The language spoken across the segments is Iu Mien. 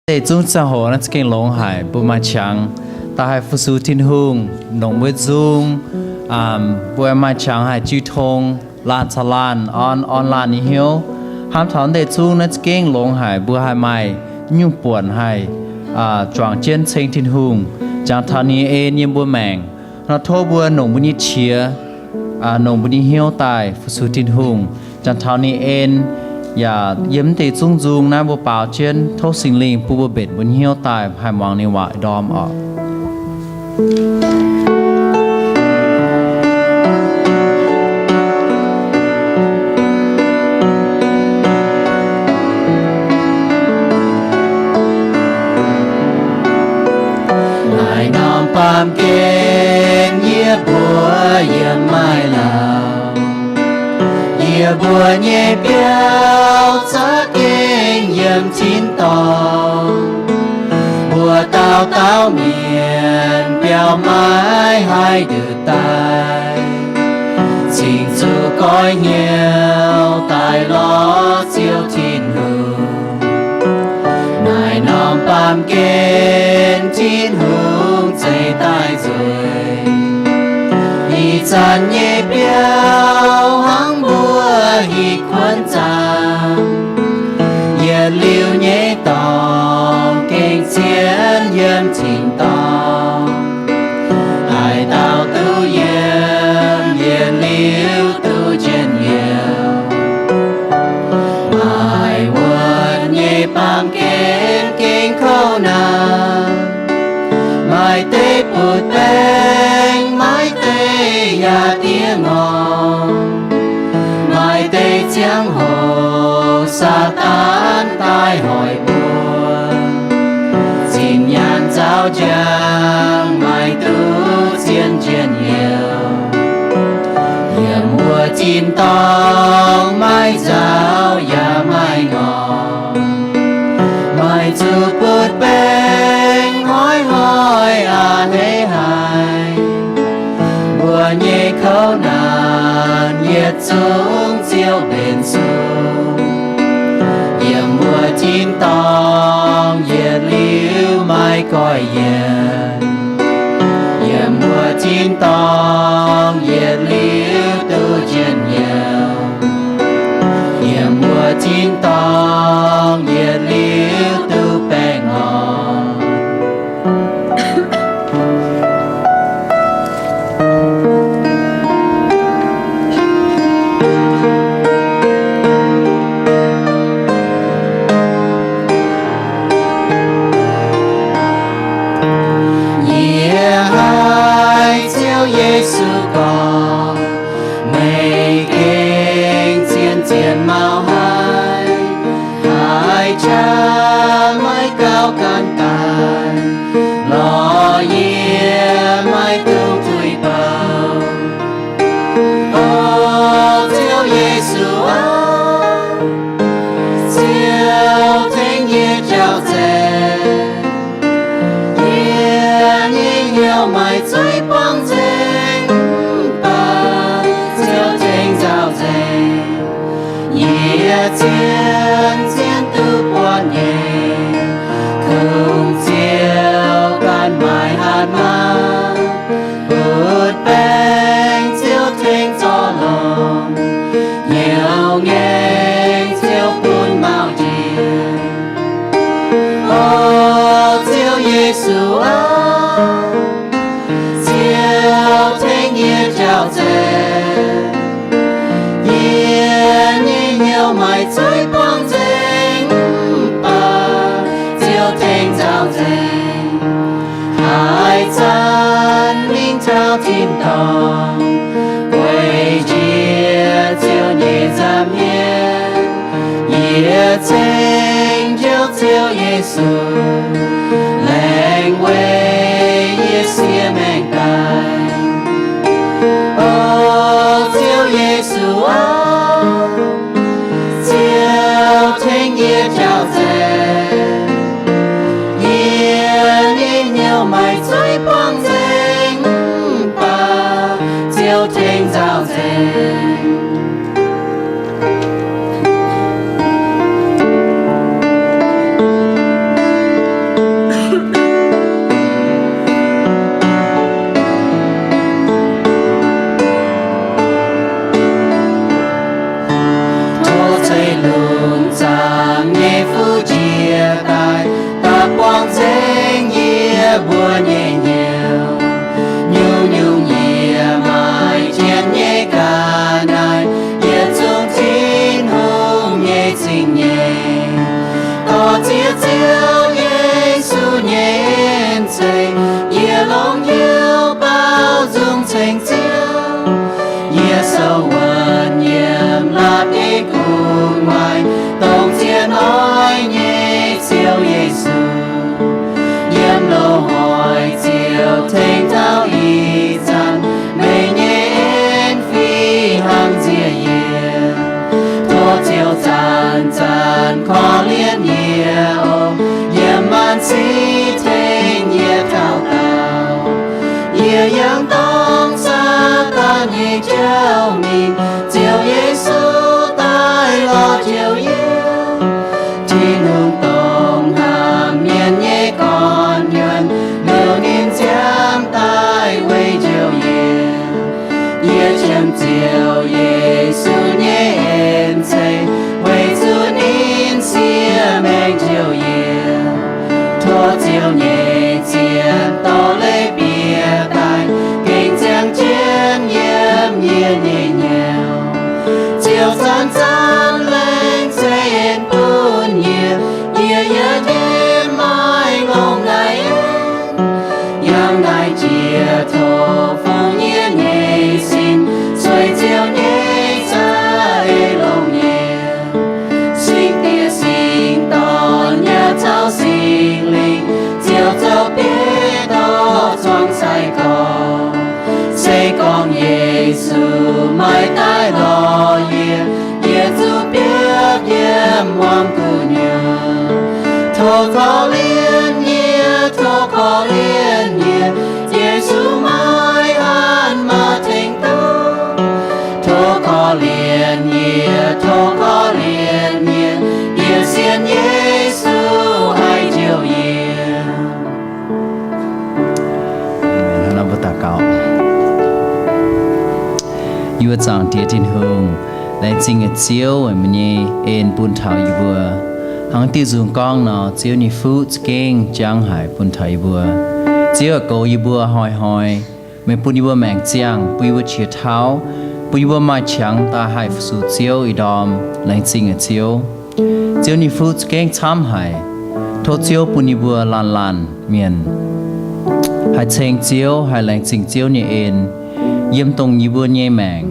Deix zungv ziangh hoc naaiv za'gengh longx haic, mbuo maaih qangx daaih haih fu-sux Tin-Hungh, longc mbuo nzung, mbuo maaih qangx haih jiu tong, laanh caux laanh orn, orn laanh nyei hnyouv. Hnamv taux deix zungv naaiv za'gengh longx haic, mbuo haih maaih nyungc buonc haih juangc jienv ceng Tin-Hungh, jangx taux ninh nyei en yiem mbuo maengc. Nor tov mbuo longc mbuo nyei qiex, longc mbuo nyei hnyouv daaih fu-sux Tin-Hungh, jangx taux ninh en, yaac yiem deix zungv nzung naaiv mbuo baaux jienv, tov Singx Lingh bun mbuo mbenc mbuo nyei hnyouv daaih haih muangx ninh waac ndorm oc. Naaiv norm baamh gen yie mbuo yiem maaih lauh, yie mbuo nyei biauv za'gengh yiem tin-dorngh. Mbuo dauh dauh mienh biauv maiv haih nduqc daaih, cingx zuqc goiv hnyouv daaih lorz Ziouv Tin-Hungh. Naaiv norm baamh gen Tin-Hungh zeix daaih nzueic. Ih zanc nyei biauv hnangv mbuo hih kuonx zaangc, yietc liuz nyei dorngx gengh zien yiem tin-dorngh. Haaix dauh duqv yiem, yietc liuz duqv njien-youh. Maaih wuonh nyei baamh gen gengh kouv naanc, maaih deix butv baengc, maaih deix yaac diev ngorc, maaih deix ziangh hoc Saadaan daaih hoic mbuo, zinh nyaanh nzaaux njang, maaih duqv zien njien-youh. Yiem wuov tin-dorngh maaih nzaaux yaac maaih ngorc, maaih zuqc butv baengc hnoi-hnoi a'hneiv haic. Mbuo nyei kouv naanc yietc zungv Ziouv mbenc sung. Yiem wuov tin-dorngh yietc liuz maaih goiv yienc, yiem wuov tin-dorngh yietc liuz duqv njien-youh, yiem wuov tin-dorngh yietc liuz duqv baengh orn. Yie haiz Ziouv Yesu gorngv, meih gengh zien-zien mauh haic, haiz qaqv maiv gauh gan daaih, lorz yie maiv dungx tuix bouh. O Ziouv Yesu aah, Ziouv tengx yie jauv nzengc. Yie nyei hnyouv maaih zuiz buangh nzengc, mv baac Ziouv tengx nzauh nzengc. Yie zien-zien duqv buatc nyei, kungx Ziouv ganh maaih hatc maah. Butv-baengc Ziouv tengx zorc longc, hnyouv ngaengc Ziouv bun mauh njiec. O Ziouv Yesu aah, Ziouv tengx yie jauv nzengc. Yie nyei hnyouv maaih zuiz buangh nzengc, mv baac Ziouv tengx nzauh nzengc. Haaix zanc mingh taux tin-dorngh, gueic njiec Ziouv nyei nza'hmien, yie ceng Ziouv, Ziouv Yesu, laengz weic yie siev maengc daaih. O Ziouv Yesu aah, Ziouv tengx yie jauv nzengc. Yie nyei hnyouv maaih zuiz buangh nzengc, mv baac Ziouv tengx nzauh nzengc. Ziouv nyei zien dorh leiz bieqc daaih, gengh ziangh jienv yiem yie nyei hnyouv. Ziouv zanc-zanc lengc zeiv en bun yie, yie yaac yiem maaih ngongh naaiv en. Yangh naaiv jiex tov fungx yie nyei sin, sueih Ziouv nyei za'eix longx yie. Singx Diex, Singx Dorn, yaac caux Singx Lingh, Ziouv zoux bieiv dorh zuangx sai-gorx. Se gorngv Yesu maiv daaih lorz yie, yie zuqc biopv yiem wuom gu'nyuoz. Tov korv-lienh yie, tov korv-lienh yie, Yesu maiv hanc maaih tengx duqv. Tov korv-lienh yie, tov korv-lienh yie, yie sienx Yesu haih njoux yie. Yie mbuo zaangc Diex Tin-Hungh, laengz zingh Ziouv meih nyei en bun taux yie mbuo. Hnangv diuh nzung gorngv nor, Ziouv nyei fuqv za'gengh jangv haic bun taux yie mbuo. Ziouv aah, goux yie mbuo hnoi-hnoi. Meih bun yie mbuo maengc ziangh, bun yie mbuo qiex tauv, bun yie mbuo maaih qangx daaih haih fu-sux Ziouv ih ndorm. Laengz zingh Ziouv. Ziouv nyei fuqv za'gengh camv haic. Tov Ziouv bun yie mbuo laanh laanh mienh haih ceng Ziouv, haih laengz zingh Ziouv nyei en yiem dongh yie mbuo nyei maengc,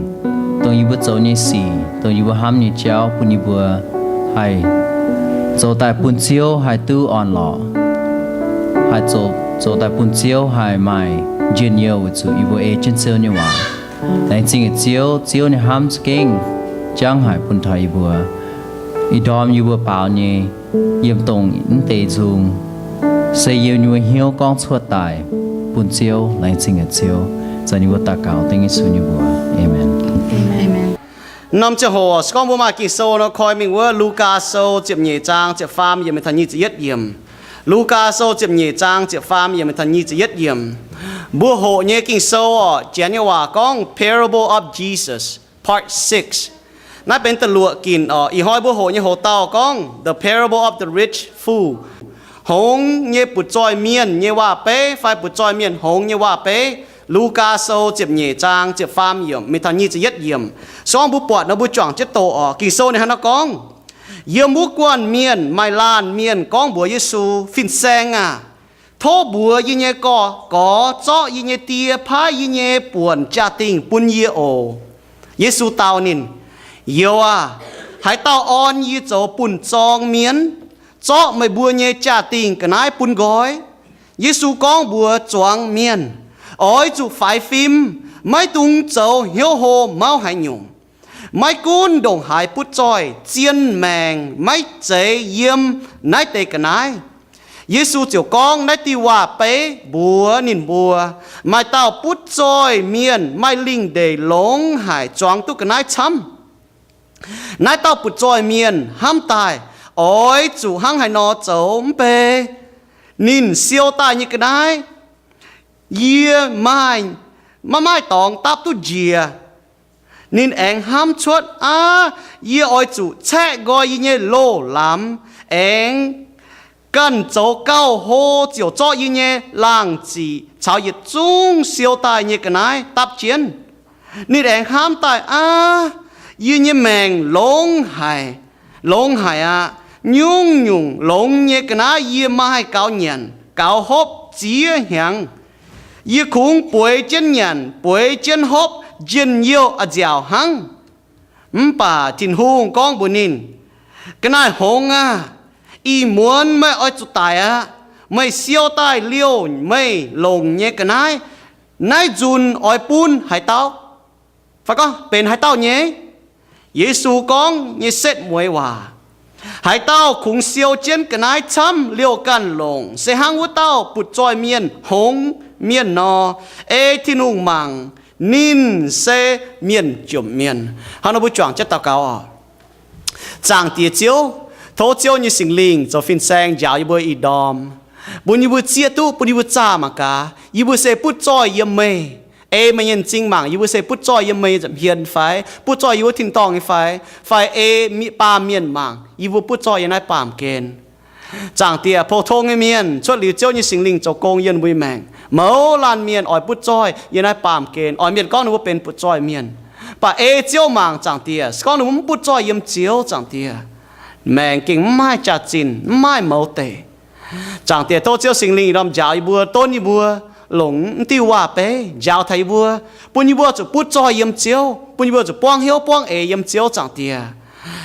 dongh yie mbuo zoux nyei sic, dongh yie mbuo hnamv nyei jauv, bun yie mbuo haih zoux daaih bun Ziouv haih duqv orn-lorqc, haih zoux, zoux daaih bun Ziouv haih maaih njien-youh weic zuqc yie mbuo ei jienv Ziouv nyei waac. Laengz zingh Ziouv, Ziouv nyei hnamv za'gengh jangv haic bun taux yie mbuo. Ih ndorm yie mbuo baaux nyei yiem dongh mv deix nzung, se yiem yie mbuo hnyouv gorngv cuotv daaih bun Ziouv. Laengz zingh Ziouv. Zanc yie mbuo daux gaux dengv Yesu nyei mbuox. Aamen. Norm ziangh hoc se gorngv mbuo maaih Ging-Sou nor koi mingh wuov Lugaa Sou ziepc nyeic zaang ziepc faam yiemc mingh taux nyic ziepc yietv yiemc. Lugaa Sou ziepc nyeic zaang ziepc faam yiemc mingh taux nyic ziepc yietv yiemc. Mbuo hoqc nyei Ging-Sou orqc, janx nyei waac gorngv Parable of Jesus, Part six. Naaiv benx da'luoqc ginc orqc. Ih hnoi mbuo hoqc nyei hoc dauh gorngv The Parable of the Rich Fool, hngongx nyei butv-zoih mienh nyei waac-beiv fai butv-zoih mienh hngongx nyei waac-beiv. Lugaa Sou ziepc nyeic zaang ziepc faam yiemc mingh taux nyic ziepc yietv yiemc. Se gorngv mbuo buatc nor mbuo juangc jienv doqc orqc. Ging-Sou ninh hnangv naaiv gorngv, Yiem wuov guanh mienh maaih laanh mienh gorngv mbuox Yesu, Fin-Saeng aah! Tov mbuox yie nyei gorx-gorx zorqv yie nyei die paaiv yie nyei buonc jaa-dingh bun yie oc. Yesu dau ninh, Youz aah! Haaix dauh orn yie zoux bunh zorng mienh, zorqv meih mbuo nyei jaa-dingh ga'naaiv bun nqoi? Yesu gorngv mbuox zuangx mienh, Oix zuqc faix fim, maiv dungx zoux hnyouv hlo mauv haaix nyungc. Maiv gunv ndongc haaix butv zoih, zien maengc maiv zeiz yiem naaiv deix ga'naaiv. Yesu ziouc gorngv naaiv diuh waac-beiv mbuox ninh mbuo, Maaih dauh butv zoih mienh maaih lingh ndeic longx haic zuangx duqv ga'naaiv camv. Naaiv dauh butv zoih mienh hnamv daaih, Oix zuqc hnangv haaix nor zoux mv bei? Ninh siou daaih nyei ga'naaiv, yie maaih, maiv maaih dorngx dapv duqv njiec. Ninh aengx hnamv cuotv, Aav, yie oix zuqc caeqv nqoi yie nyei loz-lamz, aengx ganh zoux gauh hlo ziouc zorqv yie nyei laangh ziqc caux yietc zungv siou daaih nyei ga'naaiv dapv jienv. Ninh aengx hnamv daaih, Aav, yie nyei maengc longx haic, longx haic aqv. Nyungc-nyungc longx nyei ga'naaiv yie maaih gaux nyanc gaux hopv ziex hnyangx. Yie kungx bueix jienv nyanc bueix jienv hopv njien-youh a'nziaauc hnangv. Mv baac Tin-Hungh gorngv mbuox ninh, Ga'naaiv-hngongx aah! Ih muonz meih oix zuqc daic aqv. Meih siou daaih liouh meih longc nyei ga'naaiv. Naaiv nzunc oix bun haaix dauh? Fai gorngv benx haaix dauh nyei? Yesu gorngv nyei setv mueiz waac, Haaix dauh kungx siou jienv ga'naaiv camv liouh ganh longc, se hnangv wuov dauh butv-zoih mienh hngongx mienh nor, ei Tin-Hungh mangc ninh se mienh jomc mienh. Hnangv nor mbuo juangc jienv daux gaux oc. Zaangc Diex Ziouv, tov Ziouv nyei Singx Lingh zoux fin-saeng njaaux yie mbuo ih ndorm, bun yie mbuo zieqv duqv, bun yie mbuo zaah mangc gaax, yie mbuo se butv-zoih yiem meih. Ei meih nyei m'zing mangc yie mbuo se butv-zoih yiem meih nyei nza'hmien fai butv-zoih yiem wuov tin-dorngh nyei fai, fai ei baamh mienh mangc yie mbuo butv-zoih yiem naaiv baamh gen. Zaangc Diex, pou-tong nyei mienh cuotv liuz Ziouv nyei Singx Lingh zoux gong yiem mbuo nyei maengc. Mouz laanh mienh oix butv zoih yiem naaiv baamh gen, oix mienh gorngv ninh mbuo benx butv zoih mienh. Mv baac ei Ziouv mangc, Zaangc Diex, se gorngv ninh mbuo mv butv zoih yiem Ziouv, Zaangc Diex, maengc gengh mv maaih jaax-zinh, mv maaih mouz deic. Zaangc Diex, tov Ziouv Singx Lingh ih ndorm njaaux yie mbuo, donv yie mbuo longc mv diuh waac-beiv njaaux taux yie mbuo, bun yie mbuo zuqc butv zoih yiem Ziouv, bun yie mbuo zuqc buangv hnyouv buangv eix yiem Ziouv, Zaangc Diex.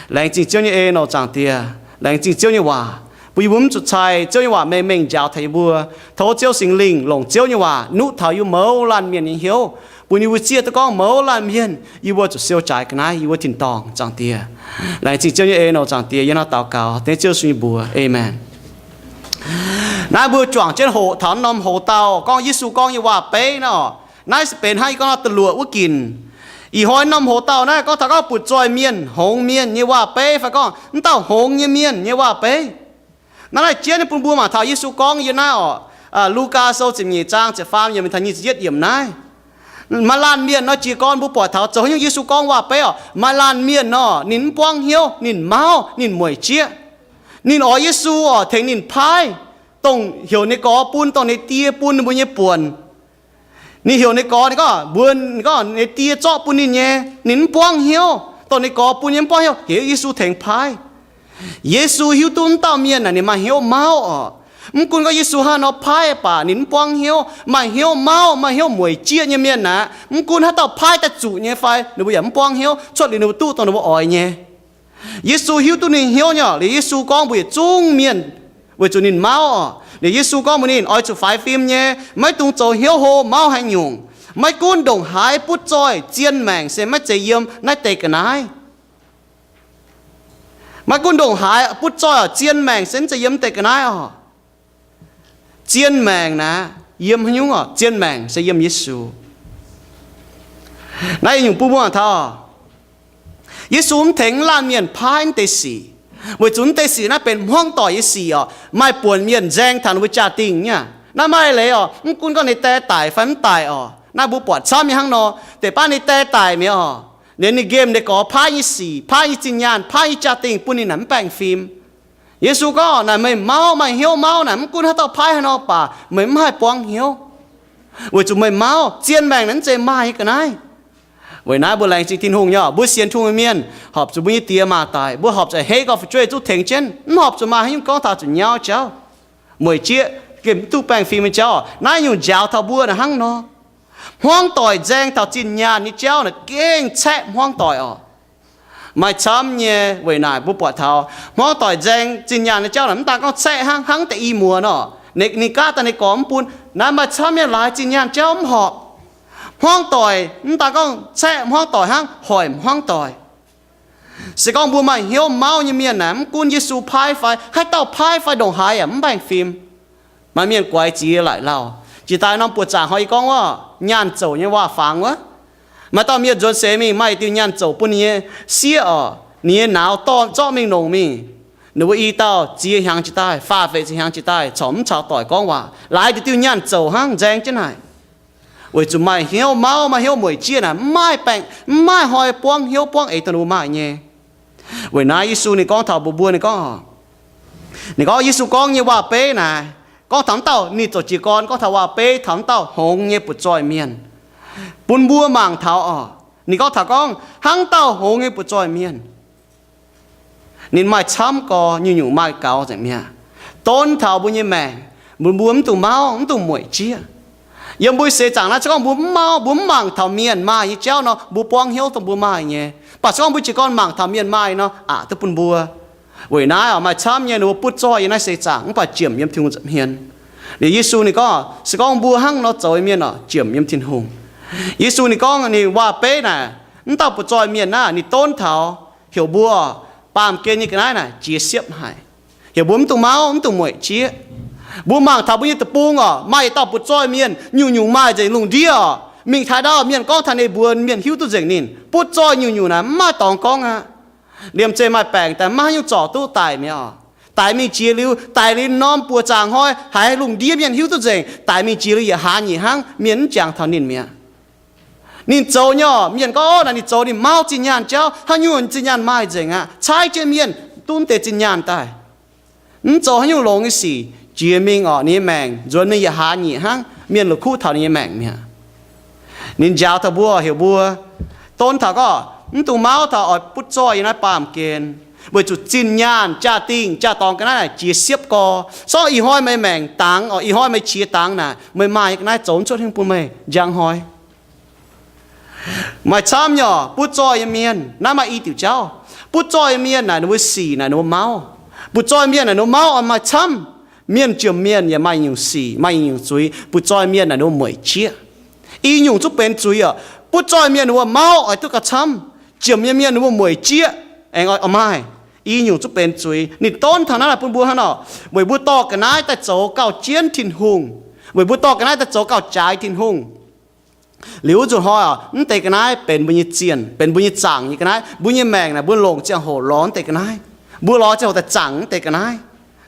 Laengz zingh Ziouv nyei en oc, Zaangc Diex. Laengz zingh Ziouv nyei waac, bun yie mbuo mv zuqc cai Ziouv nyei waac mengh mengh njaaux taux yie mbuo. Tov Ziouv Singx Lingh longc Ziouv nyei waac nuqv taux yie mbuo mouz laanh mienh nyei hnyouv, bun yie mbuo zieqv duqv gorngv mouz laanh mienh, yie mbuo zuqc siou jaaix ga'naaiv yie mbuo tin-dorngh, Zaangc Diex. Laengz zingh Ziouv nyei en oc, Zaangc Diex. Yiem naaiv daux gaux dengv Ziouv Yesu nyei mbuox. Aamen. Naaiv mbuo juangc jienv hoqc taux norm hoc dauh gorngv Yesu gorngv nyei waac-beiv nor. Naaiv se benx hnangv yie gorngv nor da'luoqc wuov ginc. Ih hnoi norm hoc dauh naaiv gorngv taux gorngv butv zoih mienh, hngongx mienh nyei waac-beiv fai gorngv mv dauh hngongx nyei mienh nyei waac-beiv. Naaiv naaiv jienv bun mbuo mangc taux Yesu gorngv yiem naaiv oc, Lugaa Sou ziepc nyeic zaang ziepc faam yiemc taux nyic ziepc yietv yiemc naaiv. Maaih laanh mienh nor jiez gorn mbuo buatc taux zoux haaix nyungc Yesu gorngv waac-beiv oc. Maaih laanh mienh nor ninh mv buangv hnyouv, ninh mauv, ninh mueic jieqv. Ninh oix Yesu oc tengx ninh paaiv dongh heuc ninh gorx bun, dongh ninh die bun ninh mbuo nyei buonc. Ninh heuc ninh gorx, ninh gorngv mbuox ninh gorngv ninh die zorqv bun ninh nyei, ninh mv buangv hnyouv. Dongh ninh gorx bun nyei mv buangv hnyouv, heuc Yesu tengx paaiv. Yesu hiuv duqv mv dauh mienh naaic ninh maaih hnyouv mauv oc. Mv gunv gorngv Yesu hnangv nor paaiv baac ninh mv buangv hnyouv. Maaih hnyouv mauv, maaih hnyouv mueic jieqv nyei mienh naaic, mv gunv haaix dauh paaiv daaih zuqc nyei fai ninh mbuo yaac mv buangv hnyouv, cuotv liuz ninh mbuo duqv dongh ninh mbuo oix nyei. Yesu hiuv duqv ninh hnyouv nyei oc. Liuz Yesu gorngv mbuox yietc zungv mienh, weic zuqc ninh mauv oc. Liuz Yesu gorngv mbuox ninh, oix zuqc faix fim nyei, maiv dungx zoux hnyouv hlo mauv haaix nyungc. Maiv gunv ndongc haaix butv zoih, zien maengc se maiv zeiz yiem naaiv deix ga'naaiv. Maiv gunv ndongc haaix butv zoih oc, zien maengc se mv zeiz yiem naaiv deix ga'naaiv oc. Zien maengc naaic yiem haaix nyungc oc? Zien maengc se yiem Yesu. Naaiv nyungc bun mbuo mangc taux, Yesu mv tengx laanh mienh paaiv mv deix sic, weic zuqc mv deix sic naaiv benx hmuangv doic nyei sic oc. Maaih buonc mienh nzaeng taux ninh mbuo jaa-dingh nyei. Naaiv maaih leiz oc, mv gunv gorngv ninh die daic fai mv daic oc, naaiv mbuo buatc camv nyei hnangv nor. Deix baav ninh die daic mi'aqv oc, liuz ninh nqemh ninh gorx paaiv nyei sic, paaiv nyei zinh nyaanh, paaiv nyei jaa-dingh bun ninh naaic mv baengh fim. Yesu gorngv naaic, meih mauv, maaih hnyouv mauv naaic, mv gunv haaix dauh paaiv haaix nor baac meih mv haih buangv hnyouv, weic zuqc meih mauv. Zien maengc naaic mv zeiz maaih nyei ga'naaiv. Weic naaiv mbuo laengz zingh Tin-Hungh nyei oc. Mbuo sienx Tin-Hungh nyei mienh horpc zuqc mbuo nyei die maa daic, mbuo horpc zuqc hei gauh fu'jueiv zuqc tengx jienv, mv horpc zuqc maaih haaix nyungc gorngv taux zuqc nyauv jauv, mueic jieqv, gemh mv duqv baengh fim nyei jauv. Naaiv nyungc njaaux taux mbuo naaic hnangv nor. Hmuangv doic nzaeng taux zinh nyaanh nyei jauv naaic gengh caeqv hmuangv doic oc. Maaih camv nyei weic naaic mbuo buatc taux hmuangv doic nzaeng zinh nyaanh nyei jauv naaic mv daan gorngv caeqv hnangv, hnangv deix i muoz nor, ninh gaav daaih ninh gorx mv bun. Naaiv maaih camv nyei laaix zinh nyaanh jauv mv horpc. Hmuangv doic mv daan gorngv caeqv hmuangv doic hnangv, hoic hmuangv doic. Se gorngv mbuo maaih hnyouv mauv nyei mienh naaic, mv gunv Yesu paaiv fai haaix dauh paaiv fai ndongc haaix yaac mv baengh fim. Maaih mienh guaix ziex laaic lauh. Jiex daaih norm buoqc zaangc hnoi yie gorngv wuov nyaanh zouc nyei waac-fangx wuov, maaih dauh mienh nzuonx seix mingh maaih diuh nyaanh zouc bun ninh nyei sieqv oc, ninh nyei nauz dorh zorqv mingh longc mingh. Ninh mbuo i dauh ziex hnyangx jiex daaih, faah feix ziex hnyangx jiex daaih corc mv caux doic gorngv waac. Laaix diuh diuh nyaanh zouc hnangv nzaeng jienv naaic. Weic zuqc maaih hnyouv mauv, maaih hnyouv mueic jieqv naaic, mv maaih baengh, mv maaih hnoi buangv hnyouv buangv eix dongh ninh mbuo maaih nyei. Weic naaiv Yesu ninh gorngv taux mbuox mbuo, ninh gorngv, ninh gorngv Yesu gorngv nyei waac-beiv naaic, gorngv taux wuov dauh ninh zoux jiez gorn gorngv taux waac-beiv taux wuov dauh hngongx nyei butv-zoih mienh, bun mbuo mangc taux oc. Ninh gorngv taux gorngv hnangv dauh hngongx nyei butv-zoih mienh, ninh maaih camv gorx, nyungc-nyungc maaih gaux nzengc mi'aqv. Donv taux mbuo nyei maengc, mbuo, mbuo mv dungx mauv, mv dungx mueic jieqv. Yiem mbuo seix zaangc naaiv, se gorngv mbuo mv mauv, mbuo mv mangc taux mienh maaih nyei jauv nor, mbuo buangv hnyouv dongh mbuo maaih nyei. Mv baac se gorngv mbuo jiez gorn mangc taux mienh maaih nor, aqc duqv bun mbuo. Weic naaiv oc, maaih camv nyei ninh mbuo butv zoih yiem naaiv seix zaangc mv baac ziemc yiem Tin-Hungh nza'hmien. Liuz Yesu ninh gorngv, se gorngv mbuo hnangv nor zoux nyei mienh oc, ziemc yiem Tin-Hungh. Yesu ninh gorngv ninh waac-beiv naaic, mv dauh butv-zoih mienh naaiv ninh donv taux heuc mbuo baamh gen nyei ga'naaiv naaic jiex siepv haic, heuc mbuo mv dungx mauv, mv dungx mueic jieqv. Mbuo mangc taux mbuo nyei deic-bung oc, maaih yietc dauh butv-zoih mienh, nyungc-nyungc maaih nzengc lungh ndiev oc. Mingh taux ndau mienh gorngv taux ninh mbuox, mienh hiuv duqv nzengc ninh. Butv-zoih nyungc-nyungc naaic mv maaih dorngx gorngv aqv. Liemh zeih maaih baengc daaih maiv haaix nyungc zorc duqv daic mi'aqv oc. Daic mingh jiex liuz, daic liuz norm buoqc zaangc hnoi haiz lungh ndiev mienh hiuv duqv nzengc. Daic mingh jiex liuz yietc hlaax nyeic hnangv, mienh mv jangx taux ninh mi'aqv. Ninh zoux nyei oc, mienh gorngv, Ov, naaic ninh zoux, ninh mauv zinh nyaanh jauv. Haaix nyungc zinh nyaanh maaih nzengc aqv. Caaiv jienv mienh duqv deix zinh nyaanh daaih. Mv zoux haaix nyungc longx nyei sic, jiex mingh orqc, ninh nyei maengc nzuonx mingh yietc hlaax nyieqc hnangv, mienh la'kuqv taux ninh nyei maengc mi'aqv. Ninh njaaux taux mbuo, heuc mbuo, don taux gorngv mv dungx mauv taux oix butv zoih yiem naaiv baamh gen, weic zuqc zinh nyaanh jaa-dingh jaa-dorngx ga'naaiv naaic jiex siepv gorx. Sorng ih hnoi meih maengc dangx orqc, ih hnoi meih qiex dangx naaic, meih maaih nyei ga'naaiv zoux mv cuotv hingv bun meih njang hnoi. Maaih camv nyei orqc, butv zoih nyei mienh, naaiv maaih i diuc jauv. Butv zoih nyei mienh naaic ninh mbuo sic naaic ninh mbuo mauv. Butv zoih mienh naaic ninh mbuo mauv oix maaih camv. Mienh jomc mienh yaac maaih nyungc sic, maaih nyungc zuiz. Butv zoih mienh naaic ninh mbuo mueic jieqv. I nyungc zungv benx zuiz orqc. Butv zoih mienh ninh mbuo mauv oix duqv gauh camv. Jomc nyei mienh ninh mbuo mueic jieqv, aengx oix maaih. I nyungc zungv benx zuiz. Ninh donv taux naaiv bun mbuo hnangv nor, weic mbuo dorh ga'naaiv daaih zoux gauh jienv Tin-Hungh, weic mbuo dorh ga'naaiv daaih zoux gauh jaaix Tin-Hungh. Liuz wuov nzunc hnoi orqc, mv deix ga'naaiv benx mbuo nyei zienh, benx mbuo nyei zaangc nyei ga'naaiv. Mbuo nyei maengc naaic mbuo longc ziangh hoc lorz mv deix ga'naaiv. Mbuo lorz ziangh hoc daaih zaangc mv deix ga'naaiv.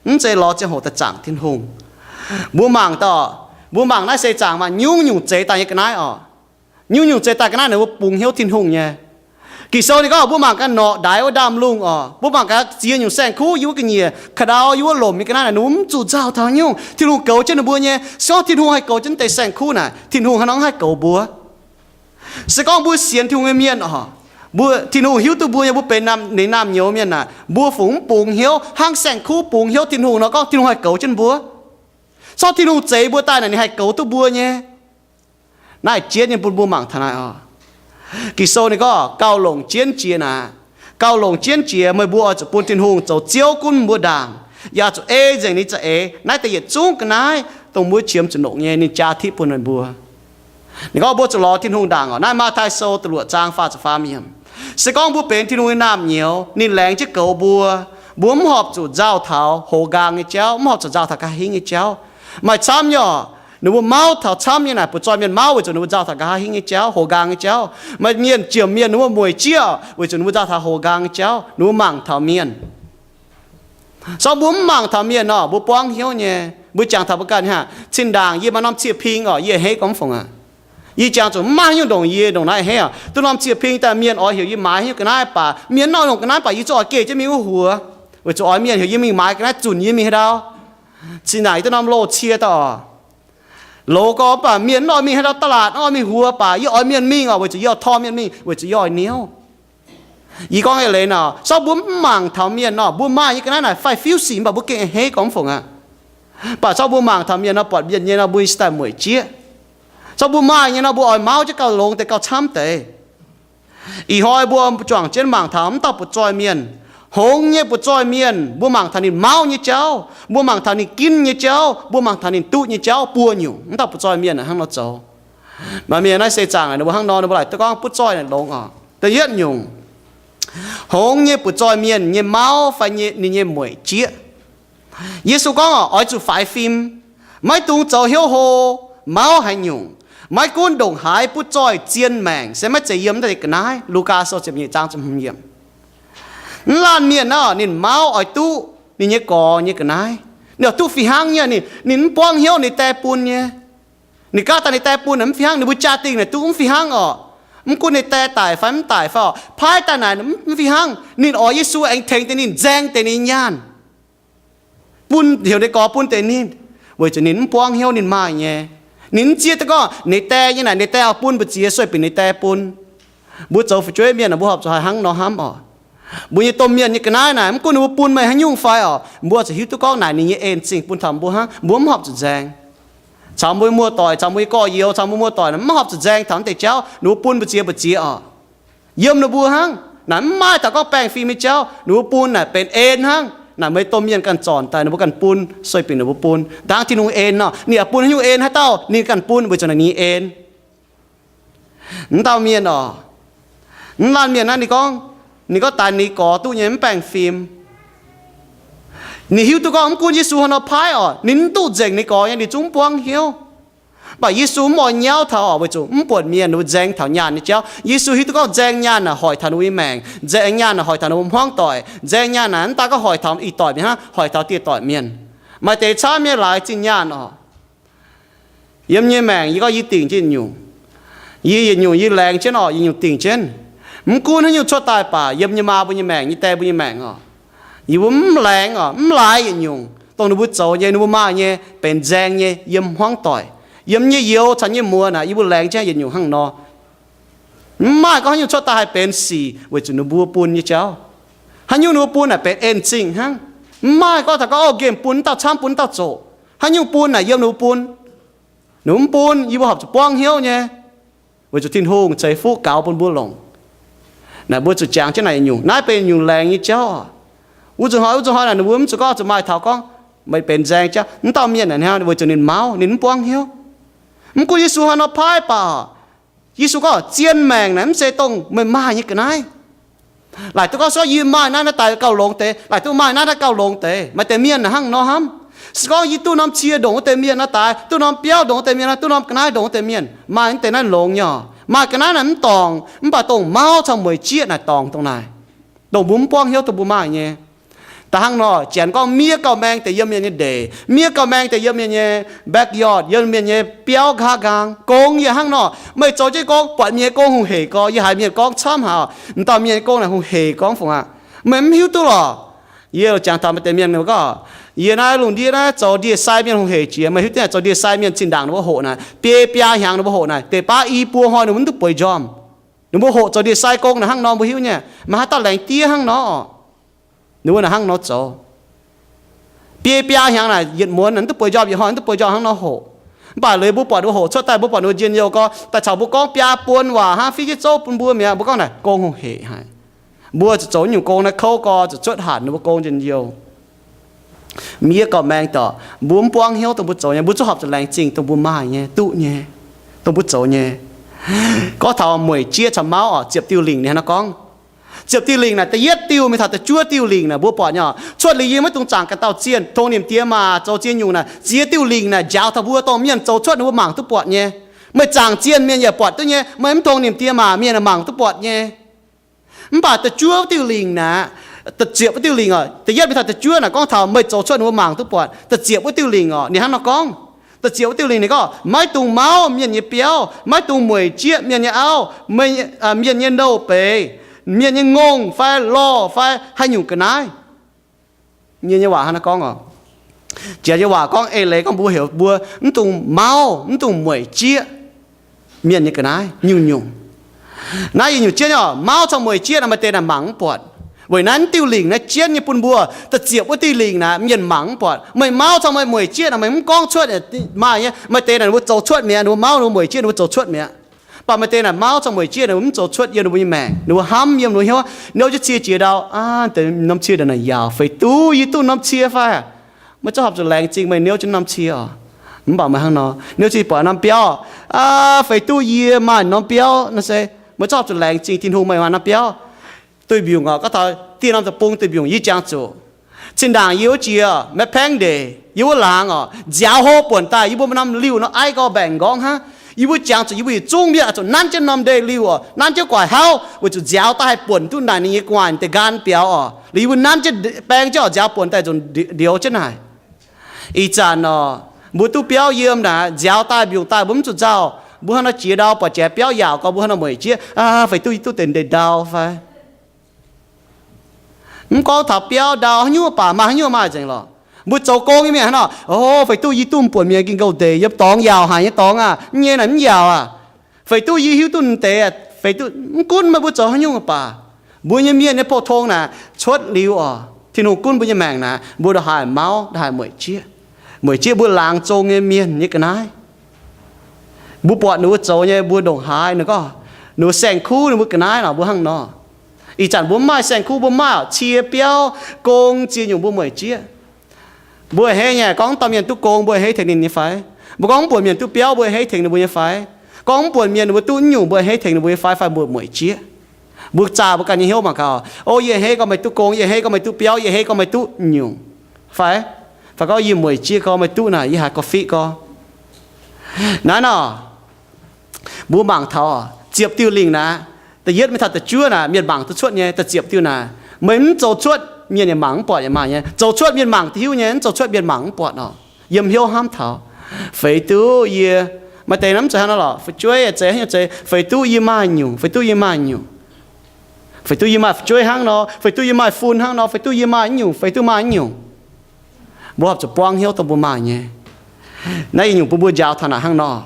Mv zeiz lorz ziangh hoc daaih zaangc Tin-Hungh. Mbuo mangc daaih, mbuo mangc naaiv seix zaangc maaih nyungc-nyungc zeix daaih nyei ga'naaiv orqc. Nyungc-nyungc zeix daaih ga'naaiv naaic mbuo bungx hnyouv Tin-Hungh nyei. Ging-Sou ninh gorngv mbuo mangc gaax norqc ndaix wuov ndaamv-lungh orqc, mbuo mangc gaax ziex nyungc saeng-kuv yiem wuov ga'nyiec, ka'ndau yiem wuov lomc nyei ga'naaiv naaic, ninh mbuo mv zuqc nzauh taux haaix nyungc. Tin-Hungh goux jienv ninh mbuo nyei. Se gorngv Tin-Hungh haih goux jienv deix saeng-kuv naaic, Tin-Hungh haaix nor haih goux mbuo? Se gorngv mbuo sienx Tin-Hungh nyei mienh orqc, mbuo, Tin-Hungh hiuv duqv mbuo nyei, mbuo benx ninh naamh nyouz mienh naaic, mbuo fungc mv bungx hnyouv hnangv saeng-kuv bungx hnyouv Tin-Hungh nor, gorngv Tin-Hungh haih goux jienv mbuo. Sorng Tin-Hungh zeix mbuo daaih naaic ninh haih goux duqv mbuo nyei. Naaiv jienv nyei bun mbuo mangc taux naaic orqc. Ging-Sou ninh gorngv gauh longc jienv jiex naaic. Gauh longc jienv jiex meih mbuo oix zuqc bun Tin-Hungh zoux Ziouv gunv mbuo ndaangc, yaac zuqc ei nzengc ninh za'eix. Naaiv deix yietc zungv ga'naaiv dongh mbuo qiemx zuqc nongc nyei, ninh jaa tipv bun meih mbuo. Ninh gorngv mbuo zuqc lorz Tin-Hungh ndaangc orqc. Naaiv Matv^taai Sou da'luoqc zaang faah ziepc faam yiemc. Se gorngv mbuo benx Tin-Hungh nyei naamh nyouz, ninh laengz jienv goux mbuo, mbuo mv horpc zuqc nzauh taux hoz nqaang nyei jauv, mv horpc zuqc nzauh taux nqa'haav hingv nyei jauv. Maaih camv nyei orqc, ninh mbuo mauv taux camv nyei naaic, butv zoih mienh mauv weic zuqc ninh mbuo nzauh taux nqa'haav hingv nyei jauv, hoz nqaang nyei jauv. Maaih mienh jomc mienh ninh mbuo mueic jieqv orqc, weic zuqc ninh mbuo nzauh taux hoz nqaang nyei jauv, ninh mbuo mangc taux mienh. Sorng mbuo mv mangc taux mienh orqc, mbuo buangv hnyouv nyei. Mbuo jangx taux mbuo ganh hnangv, zinh ndaangc yie maaih norm cie-ping orqc, yie a'hneiv gormx fongc aqv. Yie jangx zuqc mv maaih haaix nyungc ndongc yie ndongc naaiv a'hneiv orqc. Duqv norm cie-ping daaih mienh oix heuc yie maaiz haaix nyungc ga'naaiv baac mienh nor ndongc ga'naaiv baac yie zungv oix geh jienv mingh wuov huox, weic zuqc oix mienh heuc yie mingh maaiz ga'naaiv zunc yie mingh haaix ndau. Zinh ndaangc yie duqv norm loz-cie daaih orqc, loz gorx mv baac mienh mv oix mingh haaix ndau, ตลาด mv oix mingh huox baac yie oix mienh mingh orqc, weic zuqc yie oix torh mienh mingh, weic zuqc yie oix hnyouv. Yie gorngv eix leiz nor, sorng mbuo mv mangc taux mienh nor, mbuo maaih nyei ga'naaiv naaic fai fiuv sic mv baac mbuo gengh a'hneiv gormx fongc aqv. Mv baac sorng mbuo mangc taux mienh nor, buatc mienh nyei nor, mbuo nyei sin daaih mueic jieqv. Sorng mbuo maaih nyei nor, mbuo oix mauv jienv gauh longx deix gauh camv deix. Ih hnoi mbuo juangc jienv mangc taux mv dauh butv zoih mienh, hngongx nyei butv zoih mienh, mbuo mangc taux ninh mauv nyei jauv, mbuo mangc taux ninh ginv nyei jauv, mbuo mangc taux ninh duqv nyei jauv buo nyungc. Mv dauh butv zoih mienh hnangv nor zoux. Maaih mienh naaiv seix zaangc ninh mbuo hnangv nor, ninh mbuo laaic duqv gorngv butv zoih naaic longx oc. Da'yietv nyungc, hngongx nyei butv zoih mienh nyei mauv fai ninh nyei mueic jieqv. Yesu gorngv oc, oix zuqc faix fim, maiv dungx zoux hnyouv hlo, mauv haaix nyungc. Maiv gunv ndongc haaix butv zoih zien maengc se maiv zeiz yiem naaiv deix ga'naaiv. Lugaa Sou ziepc nyeic zaang ziepc hmz yiemc. Mv laanh mienh nor, ninh mauv oix duqv ninh nyei gorx nyei ga'naaiv. Ninh oix duqv fih hnangv nyei, ninh, ninh mv buangv hnyouv ninh die bun nyei. Ninh gaav daaih ninh die bun naaic mv fih hnangv, ninh mbuo jaa-dingh naaic duqv mv fih hnangv oc. Mv gunv ninh die daic fai mv daic fai oc, paaiv daaih naaic mv, mv fih hnangv. Ninh oix Yesu aengx tengx deix ninh, nzaeng deix ninh nyaanh, bun, heuc ninh gorx bun deix ninh, weic zuqc ninh mv buangv hnyouv ninh maaih nyei. Ninh mv zieqv duqv gorngv ninh die nyei naaic ninh die oix bun mbu'ziex sueih binc ninh die bun. Mbuo zoux fu'jueiv mienh aah, mbuo horpc zuqc haih hnangv nor hnamv oc. Mbuo nyei domh mienh nyei ga'naaiv naaic, mv gunv ninh mbuo bun meih haaix nyungc fai oc, mbuo zuqc hiuv duqv gorngv naaic ninh nyei en zingh bun taux mbuo hnangv, mbuo mv horpc zuqc nzaeng. Caux mbuo muoz-doic, caux mbuo nyei gorx-youz, caux mbuo muoz-doic naaic, mv horpc zuqc nzaeng taux mv deix jauv. Ninh mbuo bun mbu'ziex mbu'ziex oc, yiem ninh mbuo hnangv. Naaic mv maaih taux gorngv baengh fim nyei jauv, ninh mbuo bun naaic benx en hnangv. Naaic meih domh mienh ganh zornc daaih, ninh mbuo ganh bun sueih binc ninh mbuo bun. Dangv Tin-Hungh en nor, ninh yaac bun haaix nyungc en haaix dauh ninh ganh bun, weic zuqc naaic ninh nyei en. Mv dauh mienh oc, mv laanh mienh naaiv ninh gorngv, ninh gorngv daix ninh gorx duqv nyei mv baengh fim. Ninh hiuv duqv gorngv mv gunv Yesu haaix nor paaiv oc, ninh mv duqv nzengc ninh gorx nyei, ninh zungv mv buangv hnyouv. Mv baac Yesu mv oix nyauv taux oc, weic zuqc mv buonc mienh ninh mbuo nzaeng taux nyaanh nyei jauv. Yesu hiuv duqv gorngv nzaeng nyaanh naaic hoic taux ninh mbuo nyei maengc. Nzaeng nyaanh naaic hoic taux ninh mbuo hmuangv doic. Nzaeng nyaanh naaic mv daaih gorngv hoic taux ih doic mienh hnangv, hoic taux dieh doic mienh. Maaih deix camv nyei laaix zinh nyaanh oc. Yiem nyei maengc yie gorngv yie dingc jienv nyungc. Yie yietc nyungc yie laengz jienv oc, yietc nyungc dingc jienv. Mv gunv haaix nyungc cuotv daaih baac yiem nyei maa mbuo nyei maengc, nyei die mbuo nyei maengc oc, Yie mbuo mv laengz oc, mv laaix yietc nyungc dongh ninh mbuo zoux nyei, ninh mbuo maaih nyei, benx nzaeng nyei yiem hmuangv doic, yiem nyei youz caux nyei muonz aac, yie mbuo laengz jienv yietc nyungc hnangv nor. Mv maaih gorngv haaix nyungc cuotv daaih haih benx sic weic zuqc ninh mbuo bun nyei jauv. Haaix nyungc ninh mbuo bun naaic benx en zingh hnangv. Mv maaih gorngv taux gorngv, o, nqemh bun dauh camv, bun dauh zoqc. Haaix nyungc bun naaic yiem ninh mbuo bun. Ninh mv bun, yie mbuo horpc zuqc buangv hnyouv nyei, weic zuqc Tin-Hungh ceix fuqv gaux bun mbuo longc. Naaic mbuo zuqc jangx jienv naaic nyungc. Naaiv benx nyungc laengz nyei jauv. Wuov nzunc hnoi, wuov nzunc hnoi naaic ninh mbuo mv zuqc gorngv zuqc maaih taux gorngv meih benx nzaeng jauv. Mv dauh mienh naaic hnangv, weic zuqc ninh mauv, ninh mv buangv hnyouv. Mv gunv Yesu haaix nor paaiv baac, Yesu gorngv, zien maengc naaic mv zeiz dongh meih maaih nyei ga'naaiv. Laaic duqv gorngv se gorngv yie maaih naaiv naaiv daaih gauh longx deix, laaic duqv maaih naaiv naaiv gauh longx deix. Maaih deix mienh naaic hnangv nor hnamv. Se gorngv yie duqv norm cie ndongc wuov deix mienh naaiv daaih, duqv norm biauv ndongc wuov deix mienh naaiv, duqv norm ga'naaiv ndongc wuov deix mienh, maaih naaiv deix naaiv longx nyei oc. Maaih ga'naaiv naaic mv dorngc, mv baac dongh mauv caux mueic jieqv naaic dorngc dongh naaic, dongh mbuo mv buangv hnyouv dongh mbuo maaih nyei. Da'hnangv nor, janx gorngv miev gauh maeng deix yiem mienh nyei ndeic, miev gauh maeng deix yiem mienh nyei backyard, yiem mienh nyei biauv nqa'haav nqaang. Gong yaac hnangv nor, meih zoux jienv gong, buatc mienh nyei gong hungh heic gorx, yie haiz mienh gorngv camv haic, m'dauh mienh nyei gong naaic hungh heic gorngv fungc aqv. Meih mv hiuv duqv lorqc. Yie jangx taux maaih deix mienh gorngv, yie naaiv lungh ndiev naaiv zoux ndie-sai mienh hungh heic jiex. Meih hiuv duqv zoux ndie-sai mienh zinh ndaangc ninh mbuo hoqc naaic, biei biaa hnyangx ninh mbuo hoqc naaic, deix baav i buo hnoi ninh mbuo mv duqv bueix njormh. Ninh mbuo hoqc zoux ndie-sai gong naaic hnangv nor, mbuo hiuv nyei, maaih haaix dauh laengz diev hnangv nor. Ninh mbuo naaic hnangv nor zoux. Biei biaa hnyangx naaic yietc muonz naaic mv duqv bueix njormh, yietc hnoi mv duqv bueix njormh hnangv nor hoqc. Mv baac leiz mbuo buatc ninh mbuo hoqc cuotv daaih, mbuo buatc ninh mbuo njien-youh gorx, daaih caux mbuo gorngv biaa buon waac hnangv, fiev jienv zouv bun mbuo mi'aqv. Mbuo gorngv naaic gong hungh heic haic. Mbuo zuqc zoux nyungc gong naaiv kouv gorx zuqc cuotv hatc ninh mbuo gong njien-youh. Miev gauh maeng dorc, mbuo mv buangv hnyouv dongh mbuo zoux nyei, mbuo zungv horpc zuqc laengz zingh dongh mbuo maaih nyei, duqv nyei, dongh mbuo zoux nyei. Gorngv taux mueic jieqv caux mauv oc, ziepc diuh lingc ninh hnangv nor gorngv. Ziepc diuh lingc naaic da'yietv diuh mingh taux da'juov diuh lingc naaic mbuo buatc nyei oc. Cuotv liuz yie maiv dungx zaangc ganh dauh zienh, tongx nimc diex maac zoux ziex nyungc naaic, ziex diuh lingc naaic njaaux taux mbuo dongh mienh zoux cuotv ninh mbuo mangc duqv buatc nyei. Meih zaangc zienh mienh yaac buatc duqv nyei, meih mv tongx nimc diex maac mienh mangc duqv buatc nyei. Mv baac da'juov diuh lingc naaic, da'ziepc wuov diuh lingc oc, da'yietv mingh taux da'juov naaic gorngv taux meih zoux cuotv ninh mbuo mangc duqv buatc. Da'ziepc wuov diuh lingc oc, ninh hnangv nor gorngv. Da'ziepc wuov diuh lingc ninh gorngv, maiv dungx mauv mienh nyei biauv, maiv dungx mueic jieqv mienh nyei auv, mienh nyei nouh beiz, mienh nyei ngongh fai lorh fai haaix nyungc ga'naaiv. Mienh nyei waac hnangv naaiv gorngv oc. Janx nyei waac gorngv eix leiz gorngv mbuo heuc mbuo mv dungx mauv, mv dungx mueic jieqv mienh nyei ga'naaiv nyungc-nyungc. Naaiv yietc nyungc jienv oc, mauv caux mueic jieqv naaic maaih deix naaic mangc mv buatc. Weic naaiv diuh lingc naaiv jienv nyei bun mbuo, da'ziepc wuov diuh lingc naaic mienh mangc mv buatc. Meih mauv caux meih mueic jieqv naaic meih mv gorngv cuotv maaih nyei, maaih deix naaic ninh mbuo zoux cuotv mi'aqv, ninh mbuo mauv ninh mbuo mueic jieqv ninh mbuo zoux cuotv mi'aqv. Mv baac maaih deix naaic mauv caux mueic jieqv ninh mbuo mv zoux cuotv yiem ninh mbuo nyei maengc, ninh mbuo hnamv yiem ninh mbuo hnyouv, niouv jienv cie jiex ndau, aa, deix norm cie naaic yaac feix duqv yie duqv norm cie fai? Meih zungv horpc zuqc laengz zingh meih niouv jienv norm cie oc. Mv baac meih hnangv nor, niouv cie buatc norm biauv, aa, feix duqv yie maaih norm biauv nor se, meih zungv horpc zuqc laengz zingh Tin-Hungh meih maaih norm biauv. Duih mbiungc oc, gorngv taux dieh norm deic-bung duih mbiungc yie jangx zuqc. Cin-ndaangc yie wuov jiex maiv paengv ndeic, yie wuov laangz oc, nziaaux hlo buonc daaih, yie mbuo maaih norm liuh nor aiv gau mbaengc nqorngv hnangv. Yie mbuo jangx zuqc yie mbuo yietc zungv mienh oix zuqc nanv jienv norm ndeic-liuh oc, nanv jienv guaax hlauv weic zuqc nziaaux daaih haih buonc duqv naaic ninh nyei gu'nguaaic deix nqaan biaux oc. Liuz yie mbuo nanv jienv baeng jienv oc, nziaaux buonc daaih zuqc ndioux jienv naaic. Ih zanc oc, mbuo duqv biauv yiem naaic, nziaaux daaih mbiungc daaih mbuo mv zuqc nzauh. Mbuo hnangv nor jiex ndau buatc jiex biauv yaauc gau, mbuo hnangv nor mueic jieqv, aa, feix duqv yie duqv deix ndeic ndau fai? Mv gorngv taux biauv ndau haaix nyungc baac maaih haaix nyungc maaih nzengc lorqc. Mbuo zoux gong nyei mienh hnangv nor, o, feix duqv yie duqv buonc mienh ging-ngouh ndeic yiem dorngx yaauc haic nyei dorngx aah, mv nyei naaic mv yaauc aah. Feix duqv yie hiuv duqv deix, feix duqv mv gunv meih mbuo zoux haaix nyungc baac, mbuo nyei mienh nyei pou-tong naaic cuotv liuz oc, Tin-Hungh gunv mbuo nyei maengc naaic, mbuo ndongc haaix mauv, ndongc haaix mueic jieqv. Mueic jieqv mbuo laangz zong nyei mienh nyei ga'naaiv. Mbuo buatc ninh mbuo zoux nyei mbuo ndongc haaix, ninh gorngv ninh mbuo saeng-kuv ninh mbuo ga'naaiv nor, mbuo hnangv nor. Ih zanc mbuo mv maaih saeng-kuv, mbuo mv maaih cie biauv gong ziex nyungc mbuo mueic jieqv. Mbuo a'hneiv nyei gorngv dauh mienh duqv gong, mbuo a'hneiv tengx ninh nyei fai? Mbuo gorngv mv buonc mienh duqv biauv, mbuo a'hneiv tengx ninh mbuo nyei fai? Gorngv mv buonc mienh ninh mbuo duqv nyungc, mbuo a'hneiv tengx ninh mbuo nyei fai, fai mbuo mueic jieqv? Mbuo zaah mbuo ganh nyei hnyouv mangc gaax, o, yie a'hneiv gorngv meih duqv gong, yie a'hneiv gorngv meih duqv biauv, yie a'hneiv gorngv meih duqv nyungc fai? Fai gorngv yie mueic jieqv gorngv meih duqv naaic, yie haiz gorngv fiqv gorngv. Naaiv nor, mbuo mangc taux ziepc diuh lingc naaic, da'yietv mingh taux da'juov naaic, mienh mangc duqv cuotv nyei. Da'ziepc diuh naaic, meih mv zoux cuotv, mienh yaac mangc mv buatc yaac maaih nyei. Zoux cuotv mienh mangc duqv hiuv nyei, mv zoux cuotv mienh mangc mv buatc nor. Yiem hnyouv hnamv taux, feix duqv yie, maaih deix mv zeiz hnangv nor lorqc, fu'jueiv yaac zeiz, haaix nyungc zeiz, feix duqv yie maaih nyungc, feix duqv yie maaih nyungc. Feix duqv yie maaih fu'jueiv hnangv nor, feix duqv yie maaih fun hnangv nor, feix duqv yie maaih nyungc, feix duqv maaih nyungc. Mbuo horpc zuqc buangv hnyouv dongh mbuo maaih nyei. Naaiv yietc nyungc bun mbuo njaaux taux naaic hnangv nor.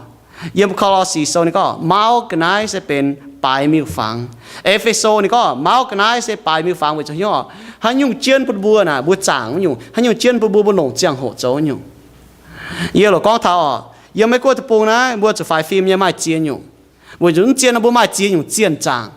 Yiem Ko^lo^si Sou ninh gorngv, mauv ga'naaiv se benx baaix miuc-fangx. E^fe^so ninh gorngv, mauv ga'naaiv se baaix miuc-fangx weic zuqc hnyouv, haaix nyungc jienv bun mbuo naaic, mbuo zaangc wuov nyungc. Haaix nyungc jienv bun mbuo, mbuo longc ziangh hoc zoux wuov nyungc. Yie loc gorngv taux oc, yiem Meiv Guoqv deic-bung naaiv mbuo zuqc faix fim nyei maaih ziex nyungc. Weic zuqc mv zien nor mbuo maaih ziex nyungc zienh zaangc.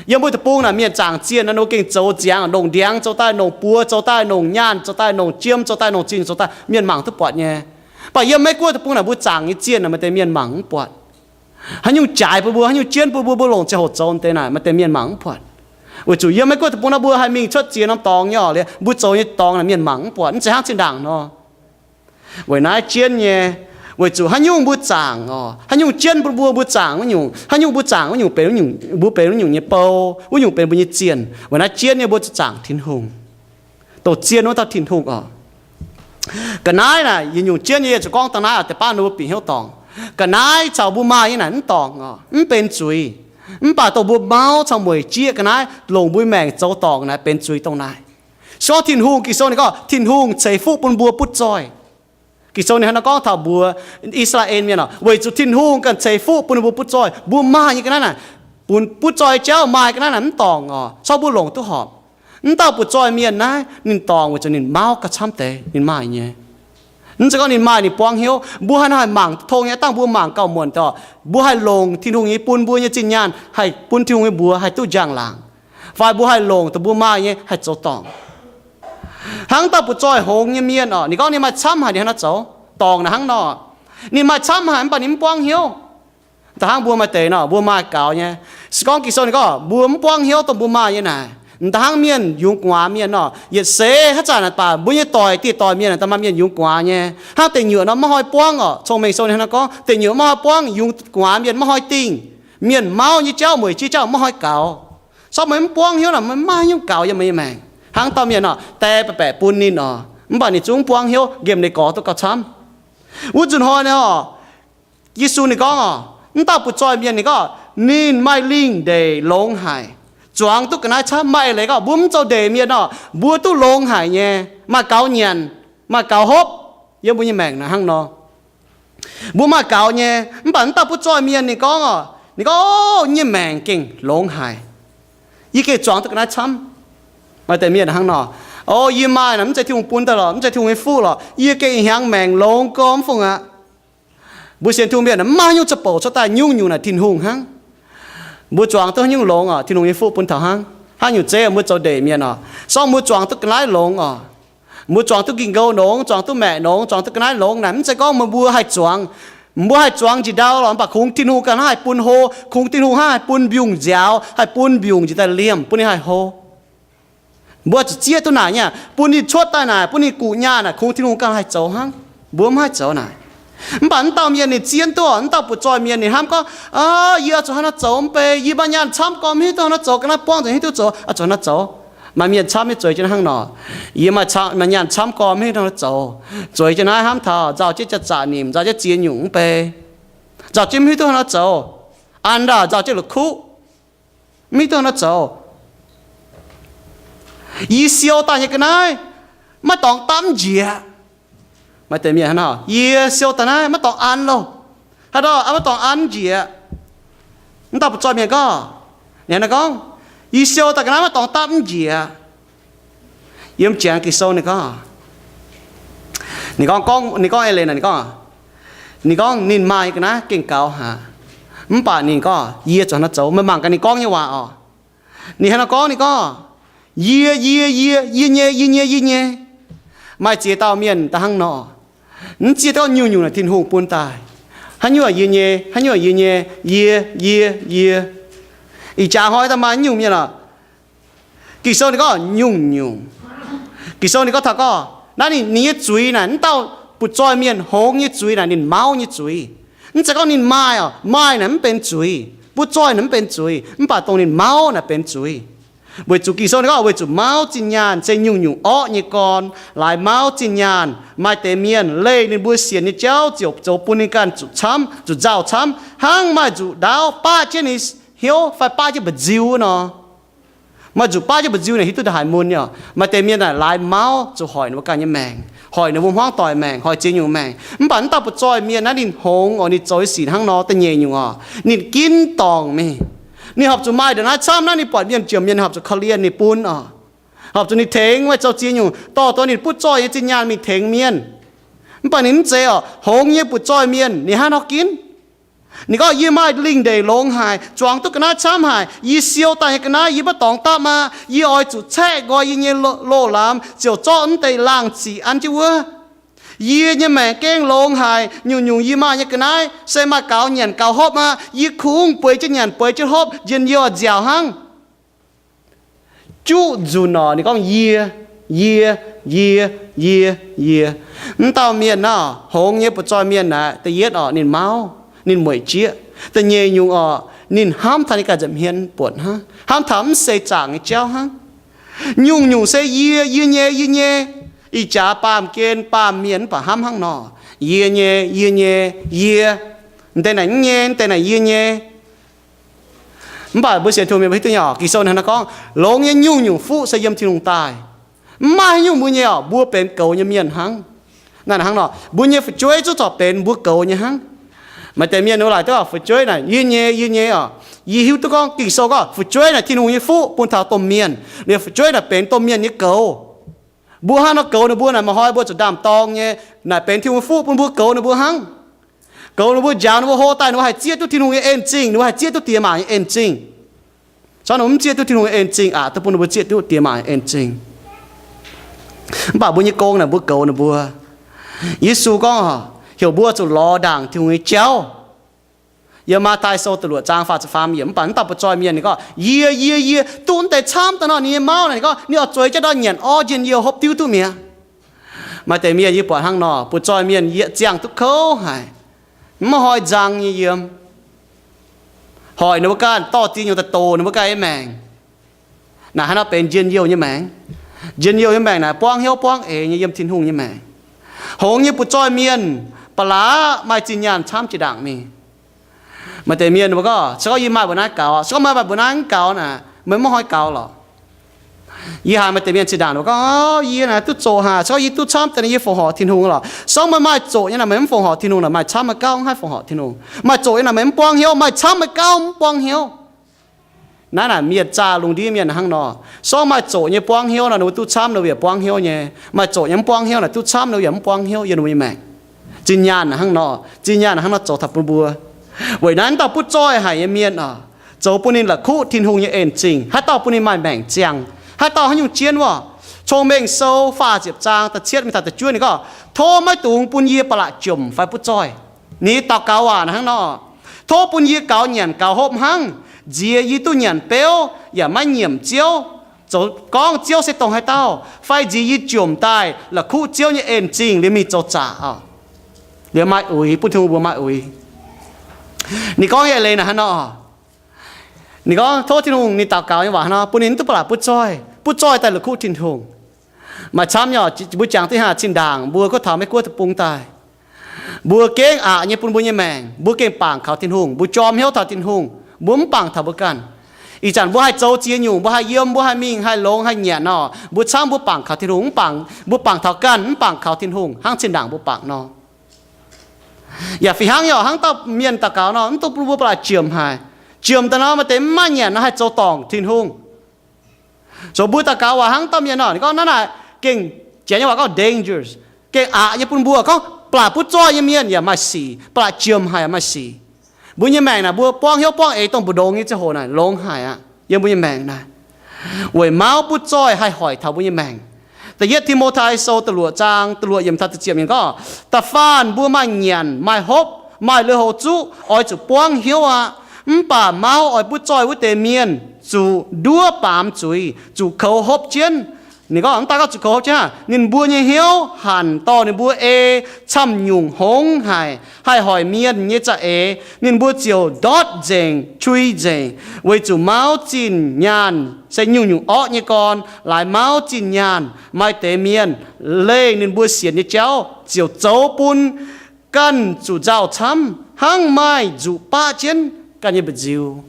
Yiem mbuo deic-bung naaic mienh zaangc zienh nor, ninh mbuo gengh zoux nziangx, longc ndiangx zoux daaih, longc buoz zoux daaih, longc nyaanh zoux daaih, longc jiem zoux daaih, longc zinh zoux daaih, mienh mangc duqv buatc nyei. Mv baac yiem Meiv Guoqv deic-bung naaic mbuo zaangc nyei zienh naaic maaih deix mienh mangc mv buatc. Haaix nyungc jaaix bun mbuo, haaix nyungc jienv bun mbuo, mbuo longc ziangh hoc zoux deix naaic maaih deix mienh mangc mv buatc. Weic zuqc yiem Meiv Guoqv deic-bung naaiv mbuo haih mingh cuotv ziex norm dorngx nyei oc, liuz mbuo zoux nyei dorngx naaic mienh mangc mv buatc, mv zeiz hnangv zinh ndaangc nor. Weic naaiv jienv nyei, weic zuqc haaix nyungc mbuo zaangc oc, haaix nyungc jienv bun mbuo, mbuo zaangc wuov nyungc, haaix nyungc mbuo zaangc wuov nyungc benx, mbuo benx wuov nyungc nyei bou, wuov nyungc benx mbuo nyei zienh. Weic naaiv jienv nyei mbuo zuqc zaangc Tin-Hungh, dongh zien wuov dauh Tin-Hungh oc. Ga'naaiv naaic yietc nyungc jienv nyei, yie zuqc gorngv dangh naaiv oc, deix baav ninh mbuo bieqc hnyouv dorngc. Ga'naaiv caux mbuo maaih nyei naaic mv dorngc oc, mv benx zuiz. Mv baac dongh mbuo mauv caux mueic jieqv ga'naaiv longc mbuo maengc zoux dorngc naaic benx zuiz dongh naaic. Se gorngv Tin-Hungh, Ging-Sou ninh gorngv Tin-Hungh ceix fuqv bun mbuo butv zoih. Ging-Sou ninh hnangv naaiv gorngv taux mbuox I^saa^laa^en Mienh oc, weic zuqc Tin-Hungh ganh ceix fuqv bun ninh mbuo butv zoih. Mbuo maaih nyei ga'naaiv naaic, bun butv zoih jauv maaih ga'naaiv naaic mv dorngc oc, se gorngv mbuo longc duqv horpc. Mv dauh butv zoih mienh naaiv ninh dorngc weic zuqc ninh mauv gauh camv deix ninh maaih nyei. Mv zeiz gorngv ninh maaih ninh buangv hnyouv. Mbuo haaix nor haih mangc duqv tong nyei? Dangh mbuo mangc gauh muonc oc, mbuo haih longc Tin-Hungh nyei bun mbuo nyei zinh nyaanh haih bun Tin-Hungh nyei mbuox haih duqv njang-laangc, fai mbuo haih longc dongh mbuo maaih nyei haih zoux dorngc. Hnangv dauh butv zoih hngongx nyei mienh oc, ninh gorngv ninh maaih camv haic ninh hnangv naaiv zoux dorngc naaic hnangv nor. Ninh maaih camv haic mv baac ninh mv buangv hnyouv. Da'hnangv mbuo maaih deix nor, mbuo maaih gaux nyei. Se gorngv Ging-Sou ninh gorngv mbuo mv buangv hnyouv dongh mbuo maaih nyei naaic, da'hnangv mienh yungz gu'nguaaz mienh nor, yietc seix haaix zanc naaic baac mbuo nyei doic dieh doic mienh da'maah mienh yungz gu'nguaaz nyei. Hnangv deic nyuoqc nor maiv haih buangv oc. Cong-Mengh Sou ninh hnangv naaiv gorngv deic nyuoqc maiv haih buangv, yungz gu'nguaaz mienh maiv haih dingh. Mienh mauv nyei jauv, mueic jieqv jauv maiv haih gaux. Se gorngv meih mv buangv hnyouv naaic, meih maiv maaih haaix nyungc gaux yiem meih nyei maengc. Hnangv dauh mienh nor, die baeqc baeqc bun ninh oc, mv baac ninh zungv mv buangv hnyouv, nqemh ninh gorx duqv gauh camv. Wuov nzunc hnoi nor, Yesu ninh gorngv oc, mv dauh butv zoih mienh ninh gorngv ninh maaih lingh ndeic longx haic, zuangx duqv ga'naaiv camv. Maaih eix leiz gorngv mbuo mv zoux ndeic mienh nor, mbuo duqv longx haic nyei, maaih gaux nyanc, maaih gaux hopv. Yiem mbuo nyei maengc naaic hnangv nor, mbuo maaih gaux nyei, mv baac mv dauh butv zoih mienh ninh gorngv oc, ninh gorngv, o, yie nyei maengc gengh longx haic. Yie gengh zuangx duqv ga'naaiv camv. Maaih deix mienh hnangv nor, o, yie maaih naaic mv zeiz Tin-Hungh bun daaih lorqc, mv zeiz Tin-Hungh nyei fuqv lorqc, yie gengh hnyangx maengc longx gormx fungc aqv. Mbuo sienx Tin-Hungh mienh mv maaih haaix nyungc za'bouc cuotv daaih nyungc-nyungc naaic Tin-Hungh hnangv. Mbuo zuangx duqv haaix nyungc longx oc, Tin-Hungh nyei fuqv bun taux hnangv. Haaix nyungc zeiv mbuo zoux ndeic mienh oc, se gorngv mbuo zuangx duqv ga'naaiv longx oc, mbuo zuangx duqv ging-ngou longx, zuangx duqv maeqc longx, zuangx duqv ga'naaiv longx naaic, mv zeiz gorngv meih mbuo haih zuangx, mbuo haih zuangx njiec ndau lorqc, mv baac kungx Tin-Hungh ganh hnangv haih bun hlo, kungx Tin-Hungh hnangv haih bun mbiungc nziaaux, haih bun mbiungc njiec daaih liemh bun ninh haih hlo. Mbuo zuqc zieqv duqv naaic nyei, bun ninh cuotv daaih naaic, bun ninh guqc nyaah naaic, kungx Tin-Hungh ganh haih zoux hnangv. Mbuo mv haih zoux naaic. Mv baac mv dauh mienh ninh zien duqv, mv dauh butv zoih mienh ninh hnamv gorngv, aa, yie oix zuqc hnangv naaiv zoux mv bei, yie maaih nyaanh camv gormx mv hiuv duqv hnangv naaiv zoux, ga'naaiv buangv zuqc hiuv duqv zoux, oix zuqc hnangv naaiv zoux. Maaih mienh camv nyei zueiz jienv hnangv nor, yie maaih, maaih nyaanh camv gormx mv hiuv duqv hnangv naaiv zoux, zueiz jienv naaiv hnamv taux nzauh jienv jaax-zaqc nimc, nzauh jienv ziex nyungc mv bei, nzauh jienv mv hiuv duqv hnangv naaiv zoux, an ndaauh nzauh jienv la'kuqv, mv hiuv duqv hnangv naaiv zoux. Yie siou daaih nyei ga'naaiv maiv dorngx dapv mv njiec. Maaih deix mienh hnangv nor, yie siou daaih naaiv maiv dorngx an loh. Haaix dauh maiv dorngx an mv njiec? Mv dauh butv zoih mienh gorngv, ninh hnangv naaiv gorngv, yie siou daaih ga'naaiv maiv dorngx dapv mv njiec. Yiem jangx Ging-Sou ninh gorngv, ninh gorngv, gorngv, ninh gorngv eix leiz naaic, ninh gorngv, ninh gorngv ninh maaih ga'naaiv gengh gaux haic, mv baac ninh gorngv, yie zuqc hnangv naaiv zoux. Meih mangc gaax ninh gorngv nyei waac oc. Ninh hnangv naaiv gorngv, ninh gorngv, yie, yie, yie, yie nyei, yie nyei, yie nyei. Maaih ziex dauh mienh da'hnangv nor, mv zieqv gorngv nyungc-nyungc naaic Tin-Hungh bun daaih. Haaix nyungc yie nyei, haaix nyungc yie nyei, yie, yie, yie. Ih jaax hnoi daaih maaih nyungc mienh oc, Ging-Sou ninh gorngv nyungc-nyungc. Ging-Sou ninh gorngv taux gorngv naaiv ninh, ninh nyei zuiz naaic, mv dauh butv zoih mienh hngongx nyei zuiz naaic, ninh mauv nyei zuiz. Mv zeiz gorngv ninh maaih oc, maaih naaic mv benx zuiz, butv zoih naaic mv benx zuiz, mv baac dongh ninh mauv naaic benx zuiz. Weic zuqc Ging-Sou ninh gorngv weic zuqc mauv zinh nyaanh se nyungc-nyungc orqv nyei gorn. Laaix mauv zinh nyaanh, maaih deix mienh leih ninh mbuo sienx nyei jauv ziouc zoux bun ninh ganh zuqc camv, zuqc nzauh camv, hnangv maaih nzuqc ndaauv baqv jienv ninh hnyouv fai baqv jienv mba'nziu nor. Maaih nzuqc baav jienv mbu'nziu naaic hiuv duqv ndongc haaix mun nyei oc. Maaih deix mienh naaic laaix mauv zuqc hoic ninh mbuo ganh nyei maengc, hoic ninh mbuo hmuangv doic maengc, hoic ziex nyungc maengc. Mv baac mv dauh butv-zoih mienh naaiv ninh hngongx oc, ninh zoux nyei sic hnangv nor da'nyeic nyungc oc, ninh ginv dorngc mingh. Ninh horpc zuqc maaih ndongc naaiv camv naaiv, ninh buatc mienh jomc mienh, ninh horpc zuqc korv-lienh ninh bun oc. Horpc zuqc ninh tengx, maaih zoux ziex nyungc dorh taux ninh butv-zoih nyei zinh nyaanh mingh tengx mienh. Mv baac ninh mv zeiz oc, hngongx nyei butv-zoih mienh ninh hnangv nor ginv. Ninh gorngv, yie maaih lingh ndeic longx haic, zuangx duqv ga'naaiv camv haic, yie siou daaih nyei ga'naaiv yie maiv dorngx dapv aqv. Yie oix zuqc caeqv nqoi yie nyei lo- loz-lamz ziouc zorqv mv deix laangh ziqc an jienv wuov. Yie nyei maengc gengh longx haic, nyungc-nyungc yie maaih nyei ga'naaiv se maaih gaux nyanc gaux hopv aqv. Yie kungx bueix jienv nyanc bueix jienv hopv, njien-youh nziaauc hnangv. Juqv nzunc oc, ninh gorngv, yie, yie, yie, yie, yie. Mv dauh mienh naaiv, hngongx nyei butv-zoih mienh naaic, da'yietv oc, ninh mauv, ninh mueic jieqv. Da'nyeic nyungc oc, ninh hnamv taux ninh ganh nza'hmien buonc hnangv, hnamv taux mv seix zaangc nyei jauv hnangv. Nyungc-nyungc se yie, yie nyei, yie nyei. Ih jaax baamh gen baamh mienh mv baac hnamv hnangv nor, yie nyei, yie nyei, yie. M'deix naaic mv nyei, m'deix naaic yie nyei. Mv baac mbuo sienx Tin-Hungh mienh mbuo hiuv duqv nyei oc, Ging-Sou hnangv naaiv gorngv, longx nyei nyungc-nyungc fuqv se yiem Tin-Hungh daaih. Mv maaih haaix nyungc mbuo nyei oc, mbuo benx goux nyei mienh hnangv. Naaiv hnangv nor, mbuo nyei fu'jueiv zungv corc benx mbuo goux nyei hnangv. Maaih deix mienh wuov laaic duqv oc, fu'jueiv naaic yie nyei, yie nyei oc. Yie hiuv duqv gorngv Ging-Sou gorngv fu'jueiv naaic Tin-Hungh nyei fuqv bun taux domh mienh. Liuz fu'jueiv naaic benx domh mienh nyei goux. Mbuo hnangv nor goux ninh mbuo naaic, maaih hnoi mbuo zuqc ndaam-dorng nyei, naaic benx Tin-Hungh nyei fuqv bun mbuo goux ninh mbuo hnangv. Goux ninh mbuo, njaaux ninh mbuo, hlo daaih ninh mbuo haih zieqv duqv Tin-Hungh nyei en-zingh, ninh mbuo haih zieqv duqv diex maac nyei en-zingh. Corc ninh mbuo mv zieqv duqv Tin-Hungh nyei en-zingh aqc, duqv bun ninh mbuo zieqv duqv diex maac nyei en-zingh. Mv baac mbuo nyei gong naaic mbuo goux ninh mbuo. Yesu gorngv, heuc mbuo zuqc lorz ndaangc Tin-Hungh nyei jauv. Yiem Matv^tai Sou da'luoqc zaang faah ziepc faam yiemc, mv baac mv dauh butv-zoih mienh ninh gorngv, yie, yie, yie, duqv mv deix camv daaih nor, ninh nyei mauv naaic ninh gorngv ninh oix zueiz jaav ndortv nyanc orv njien-youh hopv diuv duqv mi'aqv. Maaih deix mienh yie buatc hnangv nor, butv-zoih mienh yietc ziangh duqv kouv haic, mv maaih hnoi nzang nyei yiem. Hoic ninh mbuo ganh dorh ziex nyungc daaih doqc ninh mbuo ganh nyei maengc. Naaic hnangv nor benx njien-youh nyei maengc. Njien-youh nyei maengc naaic buangv hnyouv buangv eix nyei yiem Tin-Hungh nyei maengc. Hngongx nyei butv-zoih mienh ba'laqc maaih zinh nyaanh camv jiex ndaangc mingh. Maaih deix mienh mbuo gorngv, se gorngv yie maaih mbuo naaiv gaux, se gorngv meih maaih mbuo naaiv mv gaux naaic, meih mv hnoi gaux lorqc. Yie haiz maaih deix mienh zinh ndaangc mbuo gorngv, yie naaic duqv zoqc haic, se gorngv yie duqv camv daaih naaic yie fongc horc Tin-Hungh lorqc. Se gorngv meih maaih zoqc nyei naaic meih mv fongc horc Tin-Hungh naaic, maaih camv meih gauh mv haih fongc horc Tin-Hungh. Maaih zoqc nyei naaic meih mv buangv hnyouv, maaih camv meih gauh mv buangv hnyouv. Naaiv naaic mienh zaah lungh ndiev mienh hnangv nor. Se gorngv maaih zoqc nyei buangv hnyouv nor, ninh mbuo duqv camv ninh mbuo yaac buangv hnyouv nyei. Maaih zoqc nyei mv buangv hnyouv naaic, duqv camv ninh mbuo yaac mv buangv hnyouv yiem ninh mbuo nyei maengc. Zinh nyaanh hnangv nor, zinh nyaanh hnangv nor zoux taux bun mbuo. Weic naaiv dauh butv zoih haic nyei mienh oc, zoux bun ninh la'kuqv Tin-Hungh nyei en-zingh. Haaix dauh bun ninh maaih maengc ziangh? Haaix dauh haaix nyungc jienv wuov? Cong-Mengh Sou faah ziepc zaang da'cietv mingh taux da'juov ninh gorngv, tov maiv dungx bun yie ba'laqc jomc fai butv zoih. Ninh daux gaux waac hnangv nor, tov bun yie gaux nyanc gaux hopv hnangv, nziex yie duqv nyanc beuv yaac maiv nyiemc Ziouv, zoux gorngv Ziouv se dongh haaix dauh, fai nziex yie jomc daaih la'kuqv Ziouv nyei en-zingh liemh mingh zoux zaqc oc. Liemh maaih uix, bun Tin-Hungh mbuo maaih uix. Ninh gorngv nyei leiz naaic hnangv nor, ninh gorngv tov Tin-Hungh, ninh daux gaux nyei waac hnangv nor, bun ninh mv duqv ba'laqc butv zoih, butv zoih daaih la'kuqv Tin-Hungh. Maaih camv nyei oc, mbuo jangx duqv haaix zinh ndaangc mbuo gorngv taux Meiv Guoqv deic-bung daaih, mbuo gengh aqc nyei bun mbuo nyei maengc, mbuo gengh bangc kaux Tin-Hungh, mbuo jorm hnyouv taux Tin-Hungh, mbuo mv bangc taux mbuo ganh. Ih zanc mbuo haih zoux ziex nyungc, mbuo haih yiem, mbuo haih mingh, haih longx, haih nyanc nor, mbuo camv mbuo bangc kaux Tin-Hungh, mv bangc, mbuo bangc taux ganh, mv bangc kaux Tin-Hungh hnangv zinh ndaangc mbuo bangc nor. Yaac fih hnangv nyei oc, hnangv dauh mienh daux gaux nor, mv duqv bun mbuo ba'laqc jiemc haic. Jiemc daaih nor, maaih deix mv maaih nyanc nor haih zoux dorngc Tin-Hungh. Zoux mbuo daux gaux waac hnangv dauh mienh nor, ninh gorngv naaiv naaic gengh, Janx nyei waac gorngv dangerous, gengh aqc nyei bun mbuo, gorngv ba'laqc butv zoih nyei mienh yaac maaih sic, ba'laqc jiemc haic yaac maaih sic. Mbuo nyei maengc naaic mbuo buangv hnyouv buangv eix dongh mbu'ndongx nyei ziangh hoc naaic longx haic aqv. Yiem mbuo nyei maengc naaic, weic mauv butv zoih haih hoic taux mbuo nyei maengc. Da'yietv Ti^mo^tai Sou da'luoqc zaang da'luoqc yiemc taux da'ziepc yiemc gorngv, da'faanh mbuo maaih nyanc, maaih hopv, maaih lui-houx zuqv, oix zuqc buangv hnyouv aqv. Mv baac mauv oix butv zoih wuov deix mienh zuqc nduov baamz zuiz, zuqc koux hopv jienv. Ninh gorngv mv daaih gorngv zuqc koux hopv jienv aqv, ninh mbuo nyei hnyouv hanc dorh ninh mbuo ei camv nyungc hngongx haic, haih hoic mienh nyei za'eix. Ninh mbuo ziouc ndortv nzengc, qui nzengc, weic zuqc mauv zinh nyaanh se nyungc-nyungc orqv nyei gorn. Laaix mauv zinh nyaanh, maaih deix mienh leih ninh mbuo sienx nyei jauv ziouc zoux bun ganh zuqc nzauh camv hnangv maaih nzuqc baqv jienv ganh nyei mba'nziu.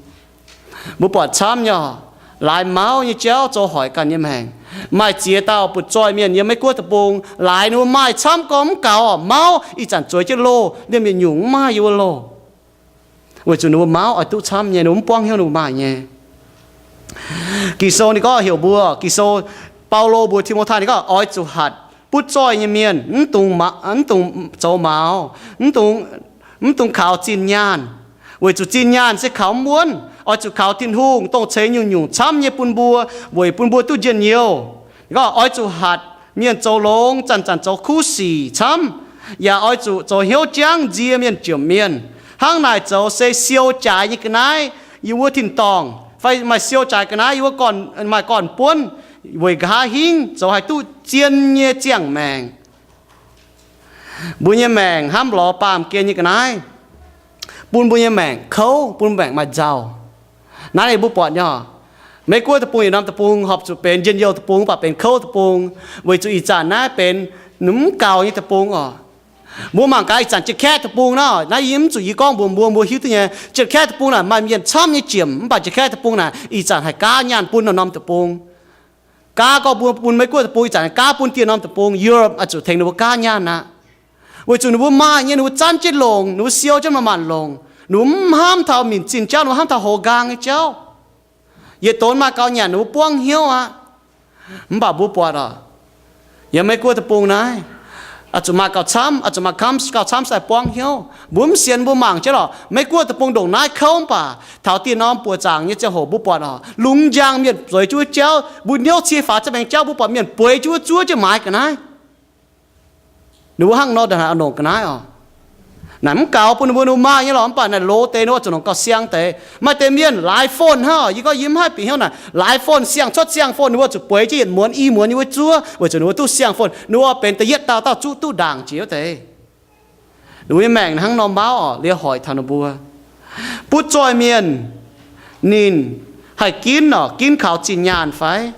Mbuo buatc camv nyei oc. laaix mauv nyei jauv zoux hoic ganh nyei maengc. Maaih ziex dauh butv-zoih mienh yiem Meiv-Guoqv deic-bung, laaix ninh mbuo maaih camv gorngv mv gaux, mauv ih zanc zueiz jienv loh, liemh yietc nyungc mv maaih yiem wuov loh. Weic zuqc ninh mbuo mauv oix duqv camv nyei, ninh mbuo mv buangv hnyouv ninh mbuo maaih nyei. Ging-Sou ninh gorngv heuc mbuo, Ging-Sou, Baulo mbuox Ti^mo^tai ninh gorngv, oix zuqc hatc butv-zoih nyei mienh mv dungx, mv dungx zoux maux, mv dungx, mv dungx kaux zinh nyaanh, weic zuqc zinh nyaanh se kaux mv wuonv. Oix zuqc kaux Tin-Hungh, dongh ceix nyungc-nyungc camv nyei bun mbuo, weic bun mbuo duqv njien-youh. Gorngv oix zuqc hatc mienh zoux longx, zanc-zanc zoux kuv sic camv, yaac oix zuqc zoux hnyouv jangv nzie mienh jomc mienh. Hnangv naaic zoux se siou jaaix nyei ga'naaiv yiem wuov tin-dorngh, fai maaih siou jaaix ga'naaiv yiem wuov gorn, maaih gorn-buonv, weic nqa'haav hingv zoux haih duqv zien nyei ziangh maengc. Mbuo nyei maengc hnamv lorz baamh gen nyei ga'naaiv, bun mbuo nyei maengc kouv, bun mbuo maengc maaih nzauh. Naaiv mbuo buatc nyei, Meiv-Guoqv deic-bung yietc norm deic-bung horpc zuqc benx njien-youh deic-bung mv baac benx kouv deic-bung, weic zuqc ih zanc naaiv benx mv gaux nyei deic-bung oc. Mbuo mangc gaax ih zanc Janx-Kaeqv deic-bung nor, naaiv yie mv zuqc yie gorngv mbuox mbuo, mbuo hiuv duqv nyei. Janx-Kaeqv deic-bung naaic maaih mienh camv nyei jomc, mv baac Janx-Kaeqv deic-bung naaic ih zanc haih gaav nyaanh bun norm-norm deic-bung. Gaav gorngv mbuo bun Meiv-Guoqv deic-bung, ih zanc gaav bun dieh norm deic-bung. Europe oix zuqc tengx ninh mbuo gaav nyaanh aqv. Weic zuqc ninh mbuo maaih nyei, ninh mbuo zanv jienv longc, ninh mbuo siou jienv maaih maanc longc. Ninh mbuo mv hnamv taux minc zinh jauv, ninh mbuo hnamv taux hoz nqaang nyei jauv. Yietc donx maaih gaux nyanc ninh mbuo buangv hnyouv aqv. Mv baac mbuo buatc oc, yiem Meiv-Guoqv deic-bung naaiv, oix zuqc maaih gauh camv, oix zuqc maaih gauh camv sai buangv hnyouv. Mbuo mv sienx mbuo mangc jienv lorqc. Meiv-Guoqv deic-bung ndongc naaiv kouv mv baac taux dieh norm buoqc zaangc nyei ziangh hoc mbuo buatc oc, lungh njang mienh bueix jienv wuov jauv, mbuo niouv cie faaux za'maengx jauv mbuo buatc mienh bueix jienv wuov zuov jienv maaiz ga'naaiv. Ninh mbuo hnangv nor ndongc haaix oix longc ga'naaiv oc. Naaic mv gaux bun ninh mbuo, ninh mbuo maaih nyei lorqc, mv baac naaic loz deix ninh mbuo zuqc longc gauh siang deix. Maaih deix mienh laaix phone hnangv oc. Yie gorngv yie mv haih bieqc hnyouv naaic, laaix phone, siang-cuotv siang-phone, ninh mbuo zuqc bueix jienv yietc muonz i muonz nyei wuov zuov weic zuqc ninh mbuo duqv siang-phone. Ninh mbuo benx da'yietv dauh dauh zuqv duqv ndaangc jiex wuov deix. Ninh mbuo nyei maengc hnangv nor mauv oc, liuz hoic taux ninh mbuo. Butv zoih mienh ninh haih ginv oc, ginv kaux zinh nyaanh fai?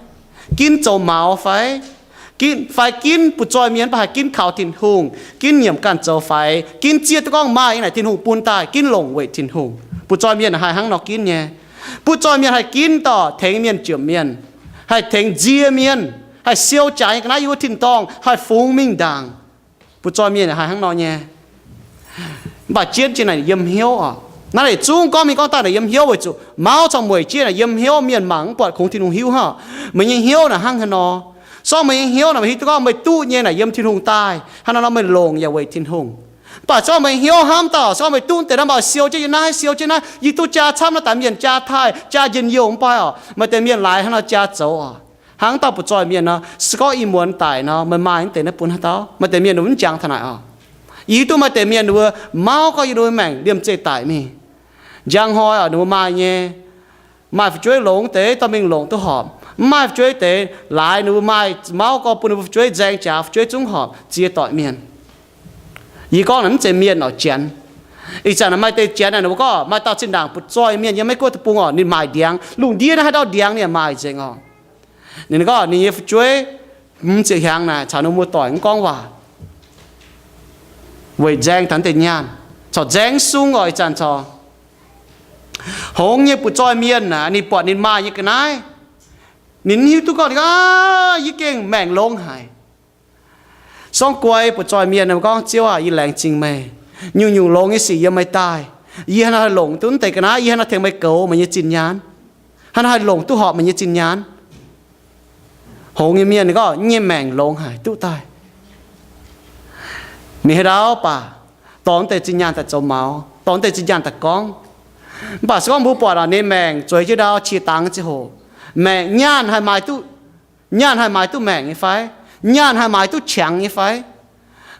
Ginv zoux maux fai? Ginv, fai ginv butv zoih mienh mv baac haih ginv kaux Tin-Hungh, ginv nyiemc ganh zoux faix, ginv zieqv duqv gorngv maaih naaic Tin-Hungh bun daaih, ginv longc weic Tin-Hungh. Butv zoih mienh haih hnangv nor ginv nyei. Butv zoih mienh haih ginv dorh tengx mienh jomc mienh, haih tengx nzie mienh, haih siou jaaix nyei ga'naaiv yiem wuov tin-dorngh, haih fungx mingh ndaangc. Butv zoih mienh haih hnangv nor nyei. Mv baac jienv jienv naaic yiem hnyouv oc. Naaiv deix zungv gorngv mingh gorngv daaih naaic yiem hnyouv weic zuqc mauv caux mueic jieqv naaic yiem hnyouv, mienh mangc mv buatc kungx Tin-Hungh hiuv hnangv. Meih nyei hnyouv naaic hnangv haaix nor? Sorng meih nyei hnyouv naaic meih hiuv duqv gorngv meih duqv nyei naaic yiem Tin-Hungh daaih, hnangv naaiv nor meih longc yaac weic Tin-Hungh. Mv baac sorng meih nyei hnyouv hnamv dauh, sorng meih duqv deix naaiv, mv baac siou jienv yiem naaiv, siou jienv naaiv, yie duqv jaa camv naaiv, daaih mienh jaa taaih, jaa njien-youh mv baac oc. Maaih deix mienh laaix hnangv nor jaa zoux oc. Hnangv dauh butv zoih mienh nor, se gorngv i muonz daic nor, meih maaih mv deix naaiv bun haaix dauh? Maaih deix mienh mv jangx taux naaic oc. Yie hiuv duqv maaih deix mienh ninh mbuo mauv gorngv yie ninh mbuo maengc liemh zeih daic mingh. Njang hnoi oc, ninh mbuo maaih nyei, maaih fu'jueiv longx deix dorh mingh longc duqv horpc. Mv maaih fu'jueiv deix laaix ninh mbuo maaih mauv gorngv bun ninh mbuo fu'jueiv nzaeng jaax, fu'jueiv zungv horpc, ziex doic mienh. Yie gorngv naaic mv zeiz mienh oc, Janx. Ih zanc maaih deix Janx naaic ninh mbuo gorngv maaih dauh zinh ndaangc butv zoih mienh yiem Meiv-Guoqv deic-bung oc, ninh maaic ndiangx, lungh ndiev naaiv haaix dauh ndiangx ninh yaac maaih nzengc oc. Ninh gorngv ninh nyei fu'jueiv hmz ziepc hnyangx naaic caux ninh muoz-doic mv gorngv waac, weic nzaeng taux deix nyaanh, corc nzaeng sung oc. Ih zanc corc hngongx nyei butv zoih mienh naaic, ninh buatc ninh maaih nyei ga'naaiv, ninh mv hiuv duqv gorngv, ninh gorngv, yie gengh maengc longx haic. Sorng guai butv zoih mienh gorngv, Ziouv aac, yie laengz zingh meih. Nyungc-nyungc longx nyei sic yiem meih daaih. Yie haaix nor haih longc duqv deix ga'naaiv? Yie haaix nor tengx meih goux meih nyei zinh nyaanh? Haaix nor haih longc duqv horpc meih nyei zinh nyaanh? Hngongx nyei mienh ninh gorngv, yie nyei maengc longx haic, duqv daaih. Mingh haaix ndau baac dorh deix zinh nyaanh daaih zoux maux, dorh deix zinh nyaanh daaih gorngv. Mv baac se gorngv mbuo buatc ninh maengc zueiz jienv ndau qiex dangx ziangh hoc, maengc, nyaanh haih maaiz duqv, nyaanh haih maaiz duqv maengc nyei fai? Nyaanh haih maaiz duqv qangx nyei fai?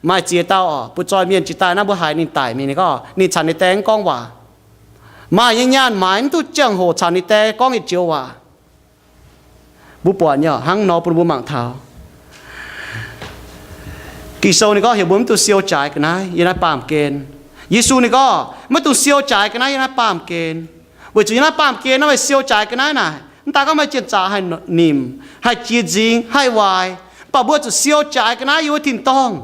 Maaih ziex dauh oc, butv zoih mienh jiex daaih naaiv mbuo haiz ninh daic mingh, ninh gorngv ninh caux ninh die mv gorngv waac. Maaih nyei nyaanh maaiz mv duqv ziangh hoc caux ninh die gorngv yietc joux waac. Mbuo buatc nyei hnangv nor bun mbuo mangc taux. Ging-Sou ninh gorngv heuc mbuo maiv dungx siou jaaix ga'naaiv yiem naaiv baamh gen. Yesu ninh gorngv maiv dungx siou jaaix ga'naaiv yiem naaiv baamh gen, weic zuqc yiem naaiv baamh gen naaiv meih siou jaaix ga'naaiv naaic, mv daaih gorngv meih jien-zaqc haih nimc, haih jiex nzingx, haih waaic, mv baac mbuo zuqc siou jaaix ga'naaiv yiem wuov tin-dorngh.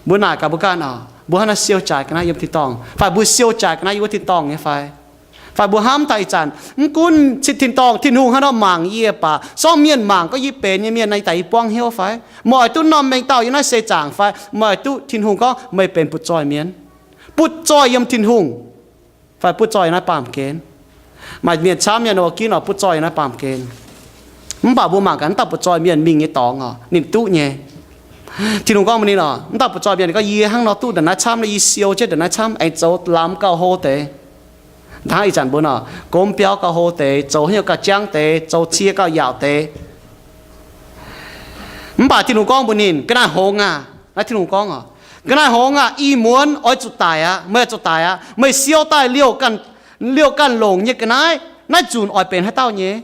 Mbuo naaic gaax mbuo ganh oc, mbuo hnangv naaiv siou jaaix ga'naaiv yiem tin-dorngh fai? Mbuo siou jaaix ga'naaiv yiem wuov tin-dorngh nyei fai? Fai mbuo hnamv taux ih zanc, mv gunv cin tin-dorngh, Tin-Hungh hnangv nor mangc yie baac, sorng mienh mangc gorngv yie benx nyei mienh naaiv, yie daaih yie buangv hnyouv fai? Meih oix duqv norm mengh dauh yiem naaiv seix zaangc fai? Meih oix duqv Tin-Hungh gorngv meih benx butv-zoih mienh, butv-zoih yiem Tin-Hungh, fai butv-zoih yiem naaiv baamh gen? Maaih mienh camv nyei nor, ginv oix butv-zoih yiem naaiv baamh gen. Mv baac mbuo mangc gaax, mv dauh butv-zoih mienh mingh nyei dorngx oc, ninh duqv nyei. Tin-Hungh gorngv mbuox ninh oc, mv dauh butv-zoih mienh gorngv, yie hnangv nor duqv ndongc naaiv camv, yie siou jienv ndongc naaiv camv, aengx zoux lamz gauh hlo deix. Hnangv ih zanc mbuo nor, gomv biauv gauh hlo deix, zoux haaix nyungc gauh jangv deix, zoux cie gauh yaauc deix. Mv baac Tin-Hungh gorngv mbuox ninh, ga'naaiv hngongx aac, naaiv Tin-Hungh gorngv oc, ga'naaiv hngongx aac, ih muonz oix zuqc daic aqv. Meih oix zuqc daic aqv. Meih siou daaih liouh ganh, liouh ganh longc nyei ga'naaiv, naaiv nzunc oix benx haaix dauh nyei?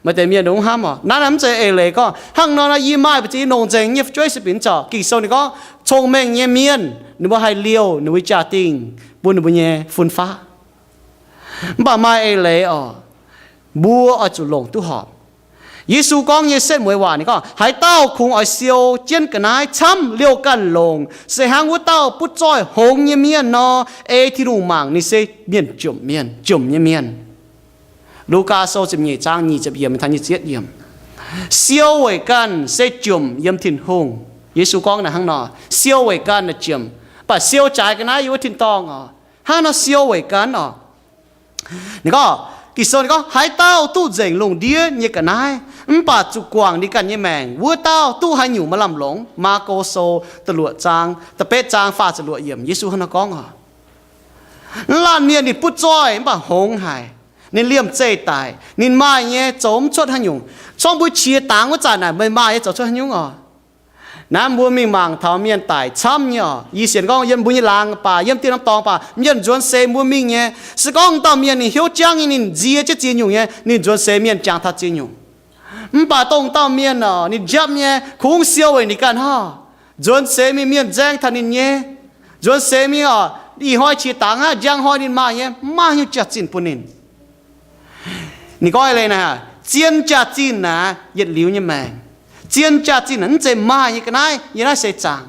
Maaih deix mienh mv hnamv oc, naaiv mv zeiz eix leiz gorngv hnangv nor, yie maaih mbu'ziex longc nzengc nyei fu'jueiv se binc corc. Ging-Sou ninh gorngv cong-mengh nyei mienh ninh mbuo haih liouh ninh mbuo jaa-dingh bun ninh mbuo nyei fun-faqv. Mv baac maaih eix leiz oc, mbuo oix zuqc longc duqv horpc. Yesu gorngv nyei setv mueiz waac ninh gorngv, haaix dauh kungx oix siou jienv ga'naaiv camv liouh ganh longc, se hnangv wuov dauh butv-zoih hngongx nyei mienh nor, ei Tin-Hungh mangc ninh se mienh jomc mienh, jomc nyei mienh. Lugaa Sou ziepc nyeic zaang nyic ziepc yiemc taux nyic ziepc yietv yiemc. Siou weic ganh se jomc yiem Tin-Hungh. Yesu gorngv naaiv hnangv nor, siou weic ganh naaic jomc. Mv baac siou jaaix ga'naaiv yiem wuov tin-dorngh oc, hnangv nor siou weic ganh oc. Ninh gorngv, Ging-Sou ninh gorngv, haaix dauh duqv nzengc lungh ndiev nyei ga'naaiv, mv baac zuqc guangc ninh ganh nyei maengc, wuov dauh duqv haaix nyungc maaih lamh longc? Maako Sou da'luoqc zaang, da'betv zaang faah ziepc luoqc yiemc, Yesu hnangv nor gorngv oc. Mv laanh mienh ninh butv zoih mv baac hngongx haic, ninh liemh zeih daic, ninh maaih nyei zoux mv cuotv haaix nyungc. Corc mbuo qiex dangx wuov zanc naaic meih maaih nyei zoux cuotv haaix nyungc oc? Naaiv mbuo mingh mangc taux mienh daic camv nyei oc. Yie sienx gorngv yiem mbuo nyei laangz baac, yiem dieh norm dorngx baac, mienh nzuonx seix mbuo mingh nyei. Se gorngv dauh mienh ninh hnyouv jangv nyei, ninh nzie jienv ziex nyungc nyei, ninh nzuonx seix mienh jangx taux ziex nyungc. Mv baac dongh dauh mienh oc, ninh njapv nyei, kungx siou weic ninh ganh hnangv. Nzuonx seix mingh mienh nzaeng taux ninh nyei. Nzuonx seix mingh oc, ih hnoi qiex dangx aqv, njang hnoi ninh maaih nyei, mv maaih haaix nyungc jaax-zinh bun ninh. Ninh gorngv leiz naaic, zien jaax-zinh naaic yietc liuz nyei maengc. Zien jaax-zinh naaic mv zeiz maaih nyei ga'naaiv yiem naaiv seix zaangc.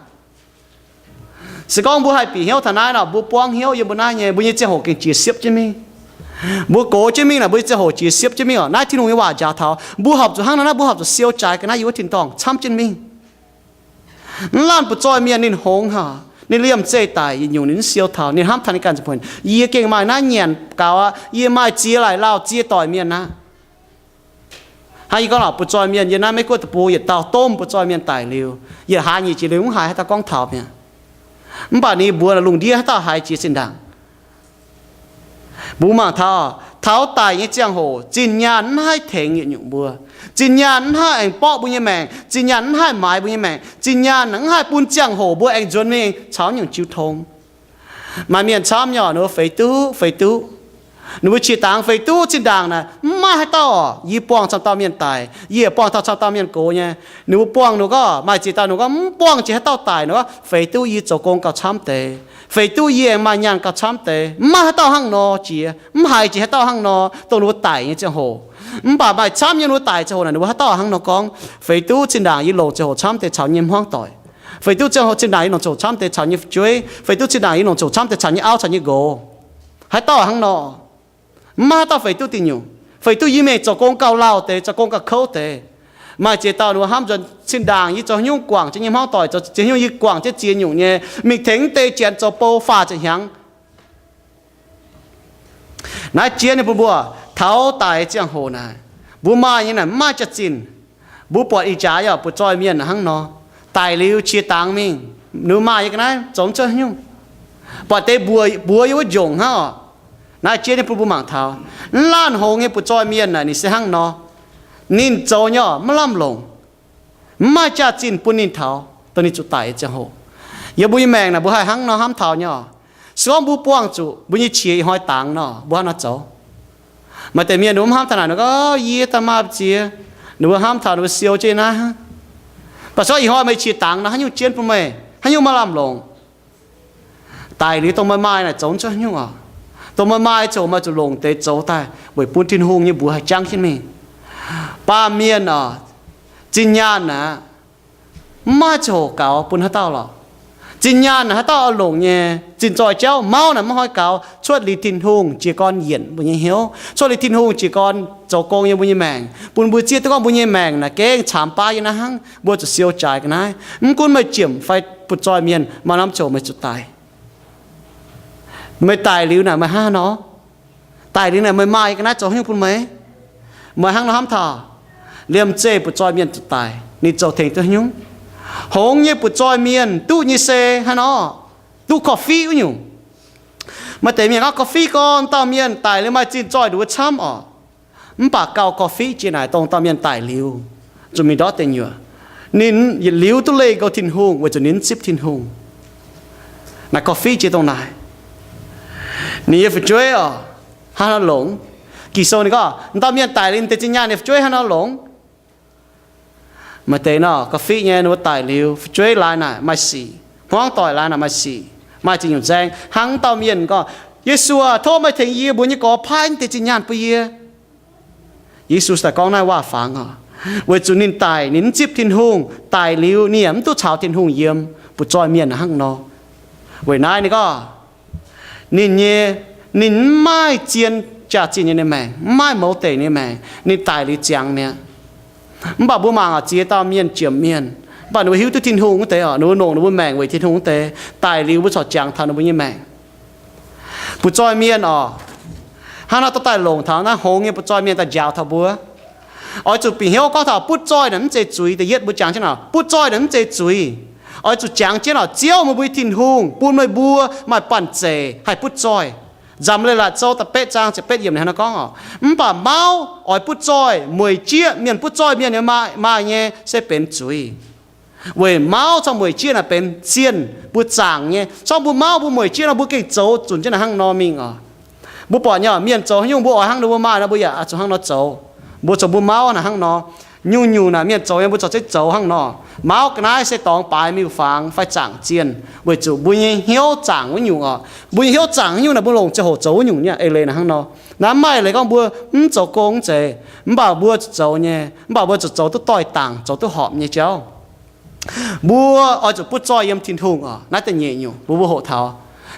Se gorngv mbuo haih bieqc hnyouv taux naaiv nor, mbuo buangv hnyouv yiem mbuo naaiv nyei, mbuo nyei ziangh hoc gengh jiex siepv jienv mingh. Mbuo gox jienv mingh naaic, mbuo nyei ziangh hoc jiex siepv jienv mingh oc. Naaiv Tin-Hungh nyei waac njaaux taux mbuo horpc zuqc hnangv naaiv, mbuo horpc zuqc siou jaaix ga'naaiv yiem wuov tin-dorngh camv jienv mingh. Mv laanh butv zoih mienh ninh hngongx haic, ninh liemh zeih daic, yietc nyungc ninh mv siou taux, ninh hnamv taux ninh ganh ziepc muonz, yie gengh maaih naaiv nyanc gaux aqv, yie maaih ziex laaic lauh ziex doic mienh aqv. Hnangv yie gorngv lorqc, butv zoih mienh yiem naaiv Meiv Guoqv deic-bung yietc dauh domh butv zoih mienh daic liuz, yietc hlaax nyic jiex liuz mv haiz haaix dauh gorngv taux mi'aqv. Mv baac ninh mbuox lungh ndiev haaix dauh haiz jiex zinh ndaangc. Mbuo mangc taux, taux daic nyei ziangh hoc zinh nyaanh mv haih tengx yietc nyungc mbuo. Zinh nyaanh mv haih aengx borqv mbuo nyei maengc. Zinh nyaanh mv haih maaiz mbuo nyei maengc. Zinh nyaanh mv haih bun ziangh hoc mbuo aengx nzuonx mingh caux nyungc jiu tong. Maaih mienh camv nyei oc, ninh mbuo feix duqv, feix duqv. Ninh mbuo qiex dangx feix duqv zinh ndaangc naaic, mv maaih haaix dauh oc, yie buangh camv dauh mienh daic, yie buangh taux camv dauh mienh gox nyei. Ninh mbuo buangh ninh gorngv, maaih ziex dauh ninh gorngv, mv buangh jiex haaix dauh daic, ninh gorngv, feix duqv yie zoux gong gauh camv deix, feix duqv yie aengx maaih nyaanh gauh camv deix, mv maaih haaix dauh hnangv nor jiex, mv haiz jiex haaix dauh hnangv nor, dongh ninh mbuo daic nyei ziangh hoc. Mv baac maaih camv nyei ninh mbuo daic ziangh hoc naaic, ninh mbuo haaix dauh hnangv nor gorngv, feix duqv zinh ndaangc yie longc ziangh hoc camv deix caux nyei hmuangv doic. Feix duqv ziangh hoc zinh ndaangc yie longc ziangh hoc camv deix caux nyei fu'jueiv. Feix duqv zinh ndaangc yie longc ziangh hoc camv deix caux nyei auv caux nyei nqox. Haaix dauh hnangv nor? Mv maaih haaix dauh feix duqv dingc nyungc. Feix duqv yie mingh zoux gong gauh lauh deix, zoux gong gauh kouv deix. Maaih ziex dauh ninh mbuo hnamv nzuonx zinh ndaangc yie zoux haaix nyungc guangc jienv nyei hmuangv doic, zoux ziex nyungc yie guangc jienv ziex nyungc nyei, mingh tengx mv deix janx zoux bou faah ziepc hnyangx. Naaiv jiex ninh bun mbuo taux daic ziangh hoc naaic, mbuo maaih nyei naaic mv maaih jaax-zinh. Mbuo buatc ih jaax yaac butv zoih mienh hnangv nor, daic liuz qiex dangx mingh, ninh maaih nyei ga'naaiv zoux mv cuotv haaix nyungc. Buatc deix mbuox, mbuox yiem wuov njongc hnangv oc. Naaiv jiex ninh bun mbuo mangc taux, mv laanh hngongx nyei butv zoih mienh naaic ninh se hnangv nor. Ninh zoux nyei oc, maiv lamh longc. Mv maaih jaax-zinh bun ninh taux dongh ninh zuqc daic nyei ziangh hoc. Yiem mbuo nyei maengc naaic mbuo haih hnangv nor hnamv taux nyei oc. Se gorngv mbuo buangh zuqc mbuo nyei qiex ih hnoi dangx nor, mbuo hnangv nor zoux. Maaih deix mienh ninh mbuo mv hnamv taux naaic, ninh gorngv, yie daaih maaih ziex, ninh mbuo hnamv taux ninh mbuo siou jienv naaiv hnangv. Mv baac se gorngv ih hnoi meih qiex dangx nor, haaix nyungc jienv bun meih? Haaix nyungc maaih lamh longc? Daic liuz dongh meih maaih naaic zoux mv cuotv haaix nyungc oc. Dongh meih maaih ziangh hoc meih zuqc longc deix zoux daaih weic bun Tin-Hungh nyei mbuox haih jangv jienv mingh. Baamh mienh oc, zinh nyaanh aqv, mv maaih ziangh hoc gaux bun haaix dauh lorqc. Zinh nyaanh naaic haaix dauh oix longc nyei zinh zoih jauv, mauv naaic maiv hnoi gaux, cuotv liuz Tin-Hungh jiez gorn yienc mbuo nyei hnyouv, cuotv liuz Tin-Hungh jiez gorn zoux gong yiem mbuo nyei maengc, bun mbuo zieqv duqv gorngv mbuo nyei maengc naaic gengh caamx baav yiem naaiv hnangv, mbuo zuqc siou jaaix ga'naaiv. Mv gunv meih jiemc fai butv zoih mienh, maaih norm ziouc meih zuqc daic. Meih daic liuz naaic meih hnangv haaix nor? Daic liuz naaic meih maaih ga'naaiv zoux haaix nyungc bun meih? Meih hnangv nor hnamv taux, liemh zeih butv zoih mienh zuqc daic, ninh zoux tengx duqv haaix nyungc? Hngongx nyei butv zoih mienh duqv nyei se hnangv nor, duqv korv-fiqv wuov nyungc. Maaih deix mienh gorngv korv-fiqv gorngv dauh mienh daic liuz maaih zinh zoih nduov camv oc. Mv baac gauh korv-fiqv jiex naaic dongh dauh mienh daic liuz, zuqc mingh ndortv deic nyuoqc, ninh yietc liuz duqv leih go Tin-Hungh weic zuqc ninh mv zipv Tin-Hungh. Naaic korv-fiqv jiex dongh naaic. Ninh nyei fu'jueiv oc, hnangv haaix nor longx? Ging-Sou ninh gorngv dauh mienh daic liuz ninh deix zinh nyaanh, ninh fu'jueiv hnangv haaix nor longx? Maaih deix nor korv-fiqv nyei, ninh mbuo daic liuz fu'jueiv laaix naaic maaih sic, hmuangv doic laaix naaic maaih sic, maaih ziex nyungc nzaeng. Hnangv dauh mienh gorngv, Yesu aah, tov meih tengx yie mbuox nyei gorx paaiv deix zinh nyaanh bun yie. Yesu daaih gorngv naaiv waac-fangx oc, weic zuqc ninh daic ninh mv zipv Tin-Hungh, daic liuz ninh yaac mv duqv caux Tin-Hungh yiem. Butv zoih mienh hnangv nor. Weic naaiv ninh gorngv, ninh nyei, ninh mv maaih zien jaax-zinh nyei maengc, mv maaih mouz deic nyei maengc, ninh daic liuz ziangx mi'aqv. Mv baac mbuo mangc oc, ziex dauh mienh, jiem mienh, mv baac ninh mbuo hiuv duqv Tin-Hungh wuov deix oc, ninh mbuo longc ninh mbuo maengc weic Tin-Hungh wuov deix, daic liuz mbuo corc jangx taux ninh mbuo nyei maengc. Butv zoih mienh oc, hnangv nor dorh daaih longc taux naaiv hngongx nyei butv zoih mienh daaih njaaux taux mbuo. Oix zuqc bieqc hnyouv gorngv taux butv zoih naaic mv zeiz zuiz. Da'yietv mbuo jangx jienv oc, butv zoih naaic mv zeiz zuiz. Oix zuqc jangx jienv oc, Ziouv meih mbuo nyei Tin-Hungh bun meih mbuo maaih banh zeic haih butv zoih. Nzamc Leiz-Latc Sou da'betv zaang ziepc betv yiemc ninh hnangv naaiv gorngv oc, mv baac mauv oix butv zoih mueic jieqv mienh, butv zoih mienh nyei maaih, maaih nyei se benx zuiz. Weic mauv caux mueic jieqv naaic benx zienh mbuo zaangc nyei. Zorqv mbuo mauv mbuo mueic jieqv nor, mbuo gengh zoux zunc jienv naaic hnangv nor mingh oc. Mbuo buatc nyei oc, mienh zoux haaix nyungc mbuo oix hnangv ninh mbuo maaih nor, mbuo yaac zuqc hnangv nor zoux. Mbuo zoux mbuo mauv naaic hnangv nor. Nyungc-nyungc naaic mienh zoux nyei, mbuo corc zungv zoux hnangv nor. Mauv ga'naaiv se dorngx baaix miuc-fangx fai zaangc zienh, weic zuqc mbuo nyei hnyouv zaangc wuov nyungc oc. Mbuo nyei hnyouv zaangc haaix nyungc naaic mbuo longc ziangh hoc zoux wuov nyungc nyei. Eix leiz naaic hnangv nor. Naaiv mv maaih leiz gorngv mbuo mv zoux gong mv zeiz, mv baac mbuo zuqc zoux nyei, mv baac mbuo zuqc zoux duqv doix-dangc, zoux duqv horpc nyei jauv. Mbuo oix zuqc butv zoih yiem Tin-Hungh oc. Naaiv da'nyeic nyungc mbuo, mbuo hoqc taux,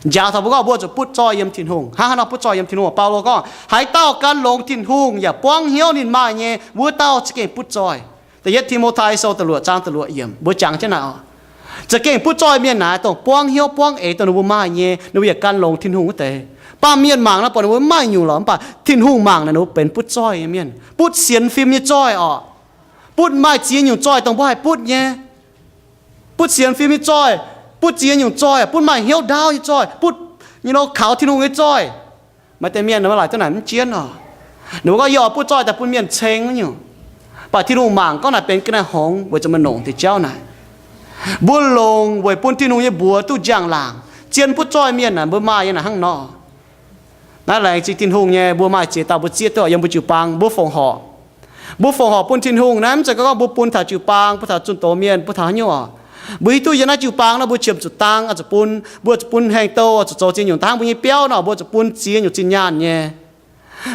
njaaux taux mbuo gorngv mbuo zuqc butv zoih yiem Tin-Hungh. Hnangv haaix nor butv zoih yiem Tin-Hungh? Baulo gorngv, haaix dauh gan longx Tin-Hungh yaac buangv hnyouv ninh maaih nyei, wuov dauh za'gengh butv zoih. Da'yietv Ti^mo^tai Sou da'luoqc zaang da'luoqc yiemc mbuo jangx jienv naaic oc. Za'gengh butv zoih mienh naaic dongh buangv hnyouv buangv eix dongh ninh mbuo maaih nyei, ninh mbuo yaac gan longx Tin-Hungh wuov deix. Mv baac mienh mangc nor buatc ninh mbuo mv maaih nyungc lorqc, mv baac Tin-Hungh mangc naaic ninh mbuo benx butv zoih nyei mienh, butv sienx fim nyei zoih oc. Butv maaih ziex nyungc zoih dongh mbuo haih butv nyei. Butv sienx fim nyei zoih, butv ziex nyungc zoih, butv maaih hnyouv ndaauv nyei zoih, butv, you know, kaux Tin-Hungh nyei zoih. Maaih deix mienh maiv laaic duqv naaic mv jienv oc. Ninh mbuo gorngv, yie oix butv zoih daaih bun mienh ceng wuov nyungc. Mv baac Tin-Hungh mangc gorngv naaic benx ga'naaiv hngongx weic zuqc meih longc deix jauv naaic. Mbuo longc weic bun Tin-Hungh nyei mbuox duqv njang-laangc. Zien butv zoih mienh naaic mbuo maaih nyei naaic hnangv nor. Naaiv laengz zingh Tin-Hungh nyei, mbuo maaih ziex dauh mbuo zieqv duqv yiem mbuo jiu-baang, mbuo fongc horc. Mbuo fongc horc bun Tin-Hungh naaiv mv zeiz gorngv mbuo bun taux jiu-baang, bun taux zunh doz mienh, bun taux haaix nyungc oc. Mbuo hiuv duqv yiem naaiv jiu-baang nor, mbuo qiemx zuqc dang oix zuqc bun, mbuo zuqc bun heng-douh, zuqc zoux ziex nyungc daaih hnangv mbuo nyei biauv nor, mbuo zuqc bun ziex nyungc zinh nyaanh nyei.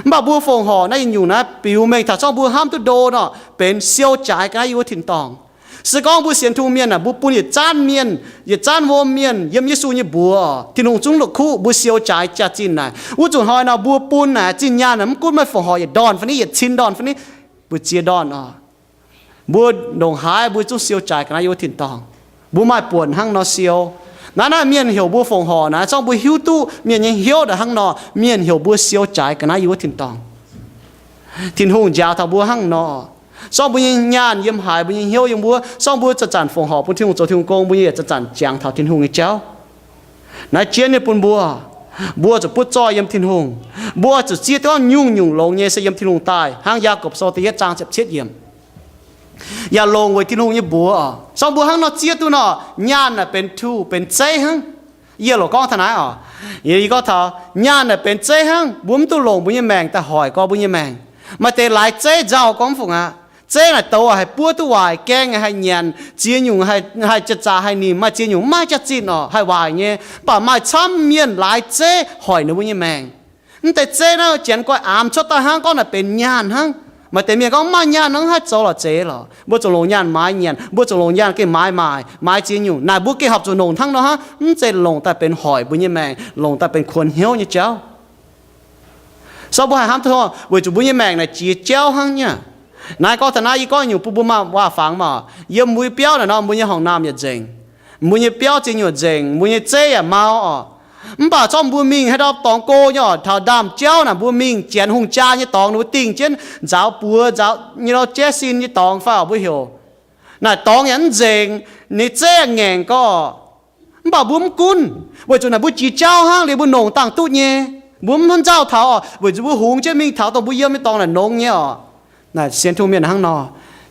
Mv baac mbuo fongc horc naaiv nyungc naaiv biux mengh taux zorqv mbuo hnamv duqv ndo nor, benx siou jaaix ga'naaiv yiem wuov tin-dorngh. Se gorngv mbuo sienx Tin-Hungh mienh aah, mbuo bun yietc zanc mienh, yietc zanc wuom mienh yiem Yesu nyei mbuox, Tin-Hungh zungv la'kuqv mbuo siou jaaix jaax-zinh naaic. Wuov zuqc hnoi nor mbuo bun naaic zinh nyaanh naaic mv gunv meih fongc horc yietc ndorn fai ni, yietc cin ndorn fai ni, mbu'ziex ndorn oc, mbuo ndongc haaix mbuo zungv siou jaaix ga'naaiv yiem wuov tin-dorngh. Mbuo maaih buonc hnangv nor siou. Naaiv naaiv mienh heuc mbuo fongc horc naaiv, zorqv mbuo hiuv duqv mienh nyei hnyouv naaic hnangv nor, mienh heuc mbuo siou jaaix ga'naaiv yiem wuov tin-dorngh. Tin-Hungh njaaux taux mbuo hnangv nor. Zorqv mbuo nyei nyaanh yiem haaix, mbuo nyei hnyouv yiem wuov, zorqv mbuo zanc-zanc fongc horc bun Tin-Hungh zoux Tin-Hungh gong, mbuo yaac zanc-zanc jangx taux Tin-Hungh nyei jauv. Naaiv jienv nyei bun mbuo, mbuo zuqc butv zoih yiem Tin-Hungh. Mbuo zuqc zieqv duqv nyungc-nyungc longx nyei se yiem Tin-Hungh daaih, hnangv Yaagorpc Sou da'yietv zaang ziepc cietv yiemc. Yaac longc weic Tin-Hungh nyei mbuox oc. Zorqv mbuo hnangv nor zieqv duqv nor, nyaanh naaic benx tuh, benx zeiv hnangv. Yie loc gorngv taux naaiv oc. Yie gorngv taux nyaanh naaic benx zeiv hnangv. Mbuo mv duqv longc mbuo nyei maengc daaih hoic gorx mbuo nyei maengc. Maaih deix laaix zeiv nzauh gorngv mv fungc aqv. Zeiv naaic douz haih buov duqv waaic, gaeng haih nyanc, ziex nyungc haih jaax-zaqc haih nimc, maaih ziex nyungc mv maaih jaax-zinh oc, haih waaic nyei. Mv baac maaih camv mienh laaix zeiv hoic ninh mbuo nyei maengc. Mv deix zeiv naaiv janx guai aamx cuotv daaih hnangv, gorngv naaic benx nyaanh hnangv. Maaih deix mienh gorngv, maaih nyaanh nor haih zoux lorqc, zeiz lorqc. Mbuo zuqc longc nyaanh maaiz nyanc, mbuo zuqc longc nyaanh gengh maaiz maaic, maaiz ziex nyungc. Naaic mbuo gengh horpc zuqc longc hnangv nor hnangv, mv zeiz longc daaih benx hoic mbuo nyei maengc, longc daaih benx kuonx hnyouv nyei jauv. So mbuo haih hnamv tov, weic zuqc mbuo nyei maengc naaic jiex jauv hnangv nyei. Naaiv gorngv taux naaiv, yie gorngv nyungc bun mbuo maaih waac-fangx maah. Yiem mbuo biauv naaic nor, mbuo nyei horngh naamh yaac nzengc, mbuo nyei biauv ziex nyuoqc nzengc, mbuo nyei zeiv yaac mau oc. Mv baac zorqv mbuo mingh haaix ndau dorngx go nyei oc, taux ndaamv-jauv naaic mbuo mingh janx hungh jaa nyei dorngx, ninh mbuo dingh jienv nzaaux buoz, nzaaux nyei lorqc, jaiv sin nyei dorngx fai oc, mbuo heuc. Naaic dorngx yaac mv nzengc, ninh zeiv yaac ngaengc gau oc. Mv baac mbuo mv gunv, weic zuqc naaic mbuo jiex jauv hnangv, liuz mbuo nongc dangh duqv nyei. Mbuo mv hnamv nzauh taux oc, weic zuqc mbuo hungx jienv mingh taux dongh mbuo yiem nyei dorngx naaic nongx nyei oc. Naaic sienx Tin-Hungh mienh hnangv nor,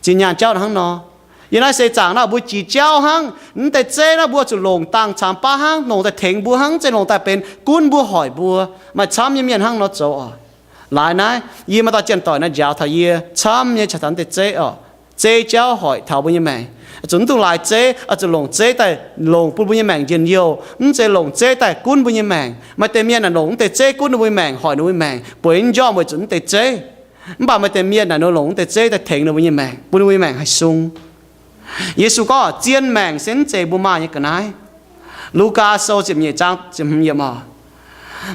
zinh nyaanh jauv hnangv nor. Yiem naaiv seix zaangc naaic mbuo jiex jauv hnangv, mv deix zeiv naaiv mbuo zuqc longc dangh camx baav hnangv, longc daaih tengx mbuo hnangv, mv zeiz longc daaih benx gunv mbuo hoic mbuo. Maaih camv nyei mienh hnangv nor zoux oc. Laaix naaiv, yie maaih dauh janx-doic naaiv njaaux taux yie camv nyei qaqv taux mv deix zeiv oc. Zeiv jauv hoic taux mbuo nyei maengc. Zuqc mv dungx laaix zeiv, zuqc longc zeiv daaih longc bun mbuo nyei maengc njien-youh, mv zeiz longc zeiv daaih gunv mbuo nyei maengc. Maaih deix mienh naaic longc mv deix zeiv gunv ninh mbuo nyei maengc, hoic ninh mbuo nyei maengc, bueix njormh weic zuqc mv deix zeiv. Mv baac maaih deix mienh naaic ninh longc mv deix zeiv daaih tengx ninh mbuo nyei maengc, bun ninh mbuo nyei maengc haih sung. Yesu gorngv, zien maengc se mv zeiz mbuo maaih nyei ga'naaiv. Lugaa Sou ziepc nyeic zaang ziepc hmz yiemc oc.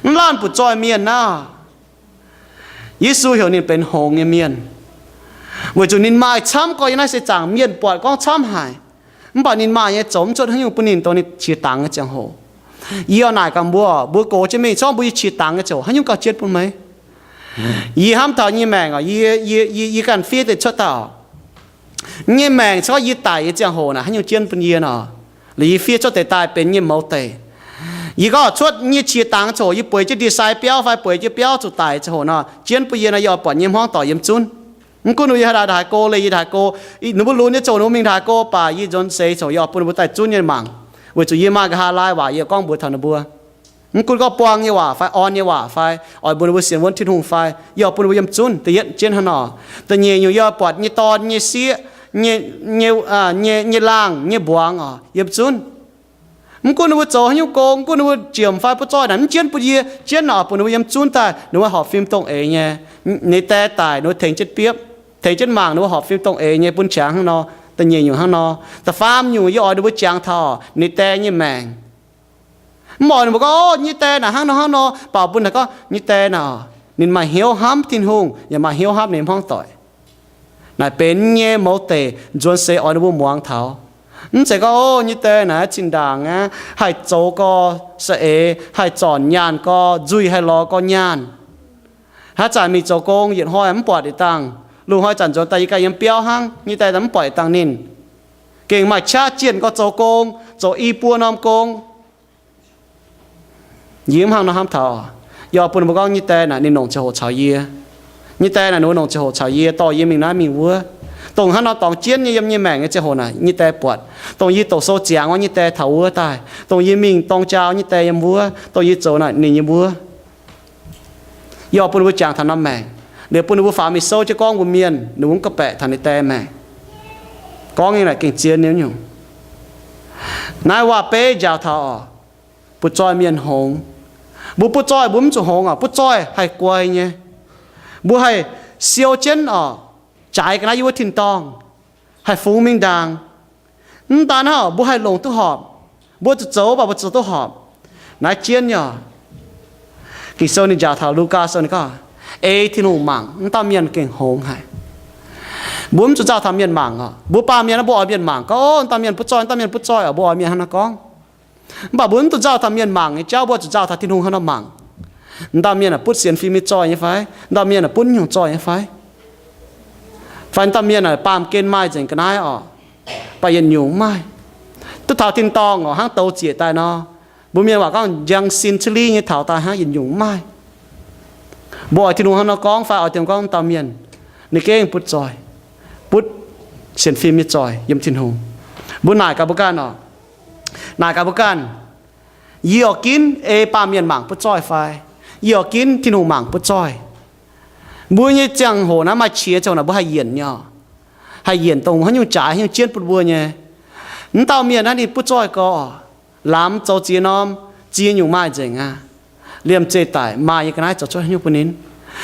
Mv laanh butv-zoih mienh naaiv, Yesu heuc ninh benx hngongx nyei mienh, weic zuqc ninh maaih camv gorx yiem naaiv seix zaangc mienh buatc gorngv camv haic. Mv baac ninh maaih nyei zoux mv cuotv haaix nyungc bun ninh dongh ninh qiex dangx nyei ziangh hoc. Yie oix naaic gaax mbuo, mbuo gox jienv mingh, corc mbuo yie qiex dangx nyei ziangh hoc haaix nyungc gauh jienv bun meih? Yie hnamv taux nyei maengc oc, yie, yie, yie, yie ganh fiev deix cuotv dauh. Nyei maengc corc yie daic nyei ziangh hoc naaic haaix nyungc jienv bun yie nor? Liuz yie fiev cuotv deix daaih benx nyei mouz deic. Yie gorngv cuotv nyei qiex dangx ziangh hoc yie bueix jienv ndie-sai biauv fai bueix jienv biauv zuqc daic ziangh hoc nor, jienv bun yie nor, yie oix buatc nyei hmuangv doic yiem zunv. Mv gunv ninh mbuo yiem haaix ndau ndongc haaix go, leih yie ndongc haaix go, ninh mbuo lunx nyei ziangh hoc ninh mbuo mingh ndongc haaix go baac yie nzuonx seix ziangh hoc yie oix bun ninh mbuo daaih zunv nyei mangc, weic zuqc yie maaih nqa'haav laai waac yie gorngv mbuox taux ninh mbuo. Mv gunv gorngv buang nyei waac fai orn nyei waac fai oix mbuox ninh mbuo sienx wuonv Tin-Hungh fai, yie oix bun ninh mbuo yiem zunv. Da'yietv jienv hnangv nor. Da'nyeic nyungc yie oix buatc nyei dorn, nyei sieqv, nyei, nyei, nyei, nyei laangh, nyei mbuangz oc, yiem zunv. Mv gunv ninh mbuo zoux haaix nyungc gong, mv gunv ninh mbuo jiemc fai butv zoih naaic, mv jienv bun yie, jienv oix bun ninh mbuo yiem zunv daaih, ninh mbuo horpc fim dongh eix nyei. Ninh dae daic, ninh mbuo tengx jienv biopv, tengx jienv mangc ninh mbuo horpc fim dongh eix nyei bun qangx hnangv nor. Da'nyeic nyungc hnangv nor. Da'faam nyungc yie oix ninh mbuo jangx taux ninh dae nyei maengc. Mv oix ninh mbuo gorngv, o, nyei dae naaic hnangv nor hnangv nor, mv baac bun ninh gorngv nyei dae naaic, ninh maaih hnyouv hnamv Tin-Hungh yaac maaih hnyouv hnamv ninh nyei hmuangv doic. Naaic benx nyei mouz deic nzuonx seix oix ninh mbuo muangx taux. Mv zeiz gorngv, o, nyei dae naaic zinh ndaangc aqv haih zoux gorx saeng-eix, haih zornc nyaanh gorx, nzuih haih lorz gorx nyaanh. Haaix zanc mingh zoux gong yietc hnoi mv buatc yietc dangh, lungh hnoi zanc nzuonx daaih yie ganh yiem biauv hnangv, nyei dae mv buatc yietc dangh ninh. Gengh maaih qaqv jienh gorx zoux gong, zoux i buo norm gong. Yie mv hnangv nor hnamv taux. Yie oix bun ninh mbuo gorngv nyei dae naaic ninh longc ziangh hoc caux yie. Nyei dae naaic ninh mbuo longc ziangh hoc caux yie, dorh yie mingh naaiv mingh wuov. Dongh hnangv nor dorngx jienv nyei yiem nyei maengc nyei ziangh hoc naaic, nyei dae buatc. Dongh yie doqc sou ziangx wuov, nyei dae taux wuov daaih. Dongh yie mingh dorng jaa, nyei dae yiem wuov. Dongh yie zoux naaic, ninh yiem wuov. Yie oix bun ninh mbuo jangx taux norm maengc, liuz bun ninh mbuo faaux mingh souv jienv gorngv mbuo mienh, ninh mbuo mv gorngv baeqc taux ninh dae maengc. Gorngv nyei naaic gengh zien nyei nyungc. Naaiv waac-beiv njaaux taux oc, butv zoih mienh hngongx. Mbuo butv zoih mbuo mv zuqc hngongx oc, butv zoih haih guai nyei. Mbuo haih siou jienv oc, jaaix ga'naaiv yiem wuov tin-dorngh, haih fungx mingh ndaangc. Mv daan hnangv, mbuo haih longc duqv horpc. Mbuo zuqc zoux mv baac mbuo zoux duqv horpc. Naaiv jienv nyei oc. Ging-Sou ninh njaaux taux, Lugaa Sou ninh gorngv, ei Tin-Hungh mangc, mv dauh mienh gengh hngongx haic. Mbuo mv zuqc nzauh taux mienh mangc oc. Mbuo baamh mienh mbuo oix mienh mangc gorngv, o, mv dauh mienh butv zoih, mv dauh mienh butv zoih oc, mbuo oix mienh hnangv naaiv gorngv. Mv baac mbuo mv zuqc nzauh taux mienh mangc nyei jauv, mbuo zuqc nzauh taux Tin-Hungh hnangv nor mangc. Mv dauh mienh aah, butv sienx fim nyei zoih nyei fai? Mv dauh mienh aah, butv nyungc zoih nyei fai? Fai mv dauh mienh aah, baamh gen maaih nzengc ga'naaiv oc, mv baac yietc nyungc mv maaih. Duqv taux tin-dorngh oc, hnangv douz zieqc daaih nor, mbuo mienh waac gorngv njang sin cili nyei taux daaih hnangv, yietc nyungc mv maaih. Mbuo oix Tin-Hungh hnangv nor gorngv fai oix dien gorngv mv dauh mienh, ninh gengh butv zoih, butv sienx fim nyei zoih yiem Tin-Hungh. Mbuo naaic gaax mbuo ganh oc. Naaic gaax mbuo ganh, yie oix ginv ei baamh mienh mangc butv zoih fai? Yie oix ginv Tin-Hungh mangc butv zoih? Mbuo nyei ziangh hoc naaiv maaih qiex ziangh hoc naaic mbuo haih yienc nyei oc. Haih yienc dongh haaix nyungc jaaix haaix nyungc jienv bun mbuo nyei. Mv dauh mienh naaiv ninh butv zoih gorx, lamz zoux ziex norm, ziex nyungc maaih nzengc aqv. Liemh zeih daic maaih nyei ga'naaiv zoux cuotv haaix nyungc bun ninh?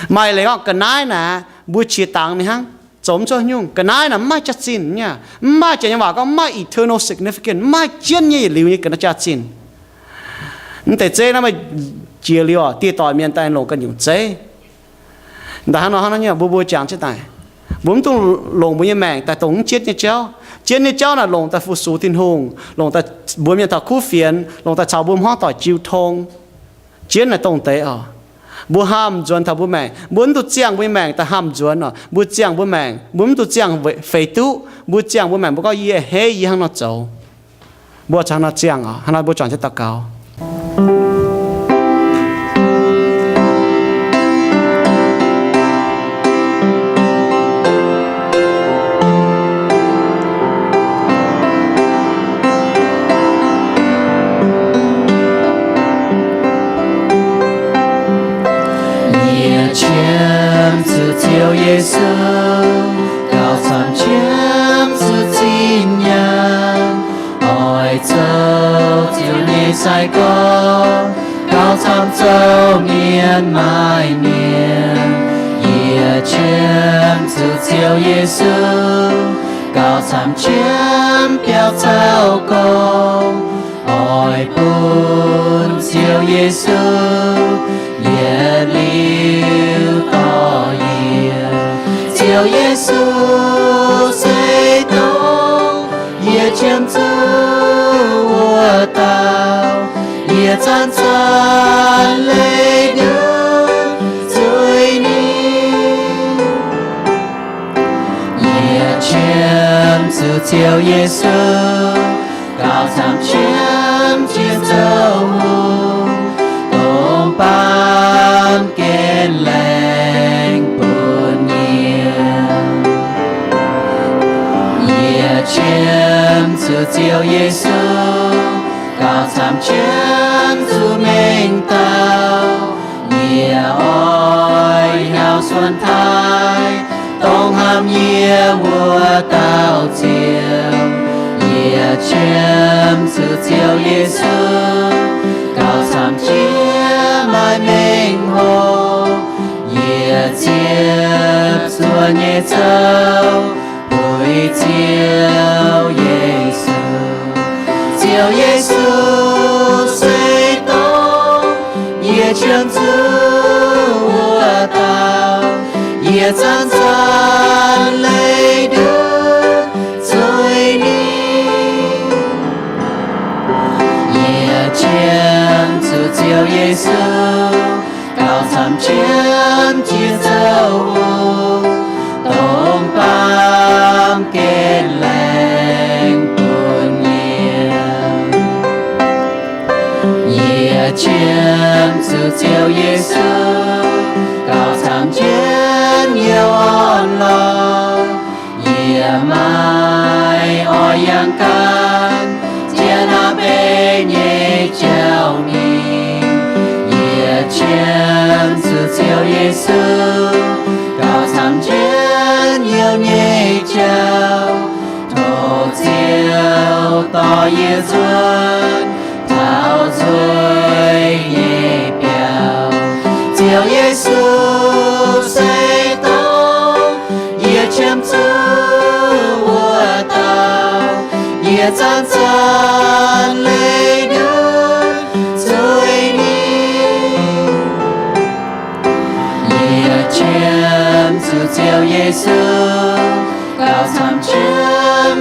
Maaih leiz gorngv ga'naaiv naaic Mbuo qiex dangx mingh hnangv, zoux mv zuov nyungc. Ga'naaiv naaic mv maaih jaax-zinh nyei, mv maaih, jaax nyei waac gorngv mv maaih eternal significance, mv maaih jienv nyei yietc liuz nyei ga'naaiv jaax-zinh. Mv deix zeiv naaiv maaih jiex liuz oc, dieh doic mienh daaih longc ganh nyungc zeiv. Daaih hnangv nor, hnangv nor nyei mbuo, mbuo jangx jienv daaih, mbuo mv dungx longc mbuo nyei maengc daaih dongh mv jienv nyei jauv. Jienv nyei jauv naaic longc daaih fu-sux Tin-Hungh, longc daaih mbuox mienh taux kuv fienx, longc daaih caux mbuo hmuangv doic jiu tong. Jienv naaic dongh deix oc. Mbuo haamh nzuonx taux mbuo maengc, mbuo mv dungx ziangh mbuo nyei maengc daaih haamh nzuonx oc. Mbuo ziangh mbuo maengc, mbuo mv dungx ziangh feix duqv. Mbuo ziangh mbuo maengc, mbuo gorngv, Yie a'hneiv, yie hnangv nor zoux. Mbuo zuqc hnangv nor ziangh oc. Hnangv nor mbuo juangc jienv daux gaux. Yie qiemx zuqc Ziouv Yesu, gauh camv qiemx zuqc zinh nyaanh, oix zoux Ziouv nyei sai-gorx, gauh camv zoux mienh maaih mienh. Yie qiemx zuqc Ziouv Yesu, gauh camv qiemx biauv caux gorx, oix bun Ziouv Yesu yietc liuz dorh yie. Ziouv Yesu se dongh yie qiemx zuqc wuov dauh, yie zanc-zanc leih ndutv zuiz ninh. Yie qiemx zuqc Ziouv Yesu, gauh camv qiemx jiex zoux hungh, dongh baamh gen laengz bun yie. Yie qiemx zuqc Ziouv Yesu, gauh camv qiemx zuqc mengh dauh. Yie oix hnyouv suonc taaih dongh hnamv yie wuov dauh Ziouv. Yie qiemx zuqc Ziouv Yesu, gauh camv jiex maaih mengh hoc. Yie ziepc zuoqv nyei zoux buix Ziouv Yesu. Ziouv Yesu se dongh yie qiemx zuqc wuov dauh, yie zanc-zanc leih ndutv zuiz ninh. Yie qiemx zuqc Ziouv Yesu, gauh camv qiemx jiex zoux hungh, dongh baamh gen laengz bun yie. Yie qiemx zuqc Ziouv Yesu, gauh camv jienv youz orn-lorqc. Yie maiv oix yangh gan jiex naaiv beiv nyei jauv mingh. Yie qiemx zuqc Ziouv Yesu, gauh camv jienv youz nyei jauv. Tov Ziouv dorh yie nzuonx taux nzueic nyei biauv. Ziouv Yesu se dongh yie qiemx zuqc wuov dauh, yie zanc-zanc leih ndutv zuiz ninh. Yie qiemx zuqc Ziouv Yesu, gauh camv jienv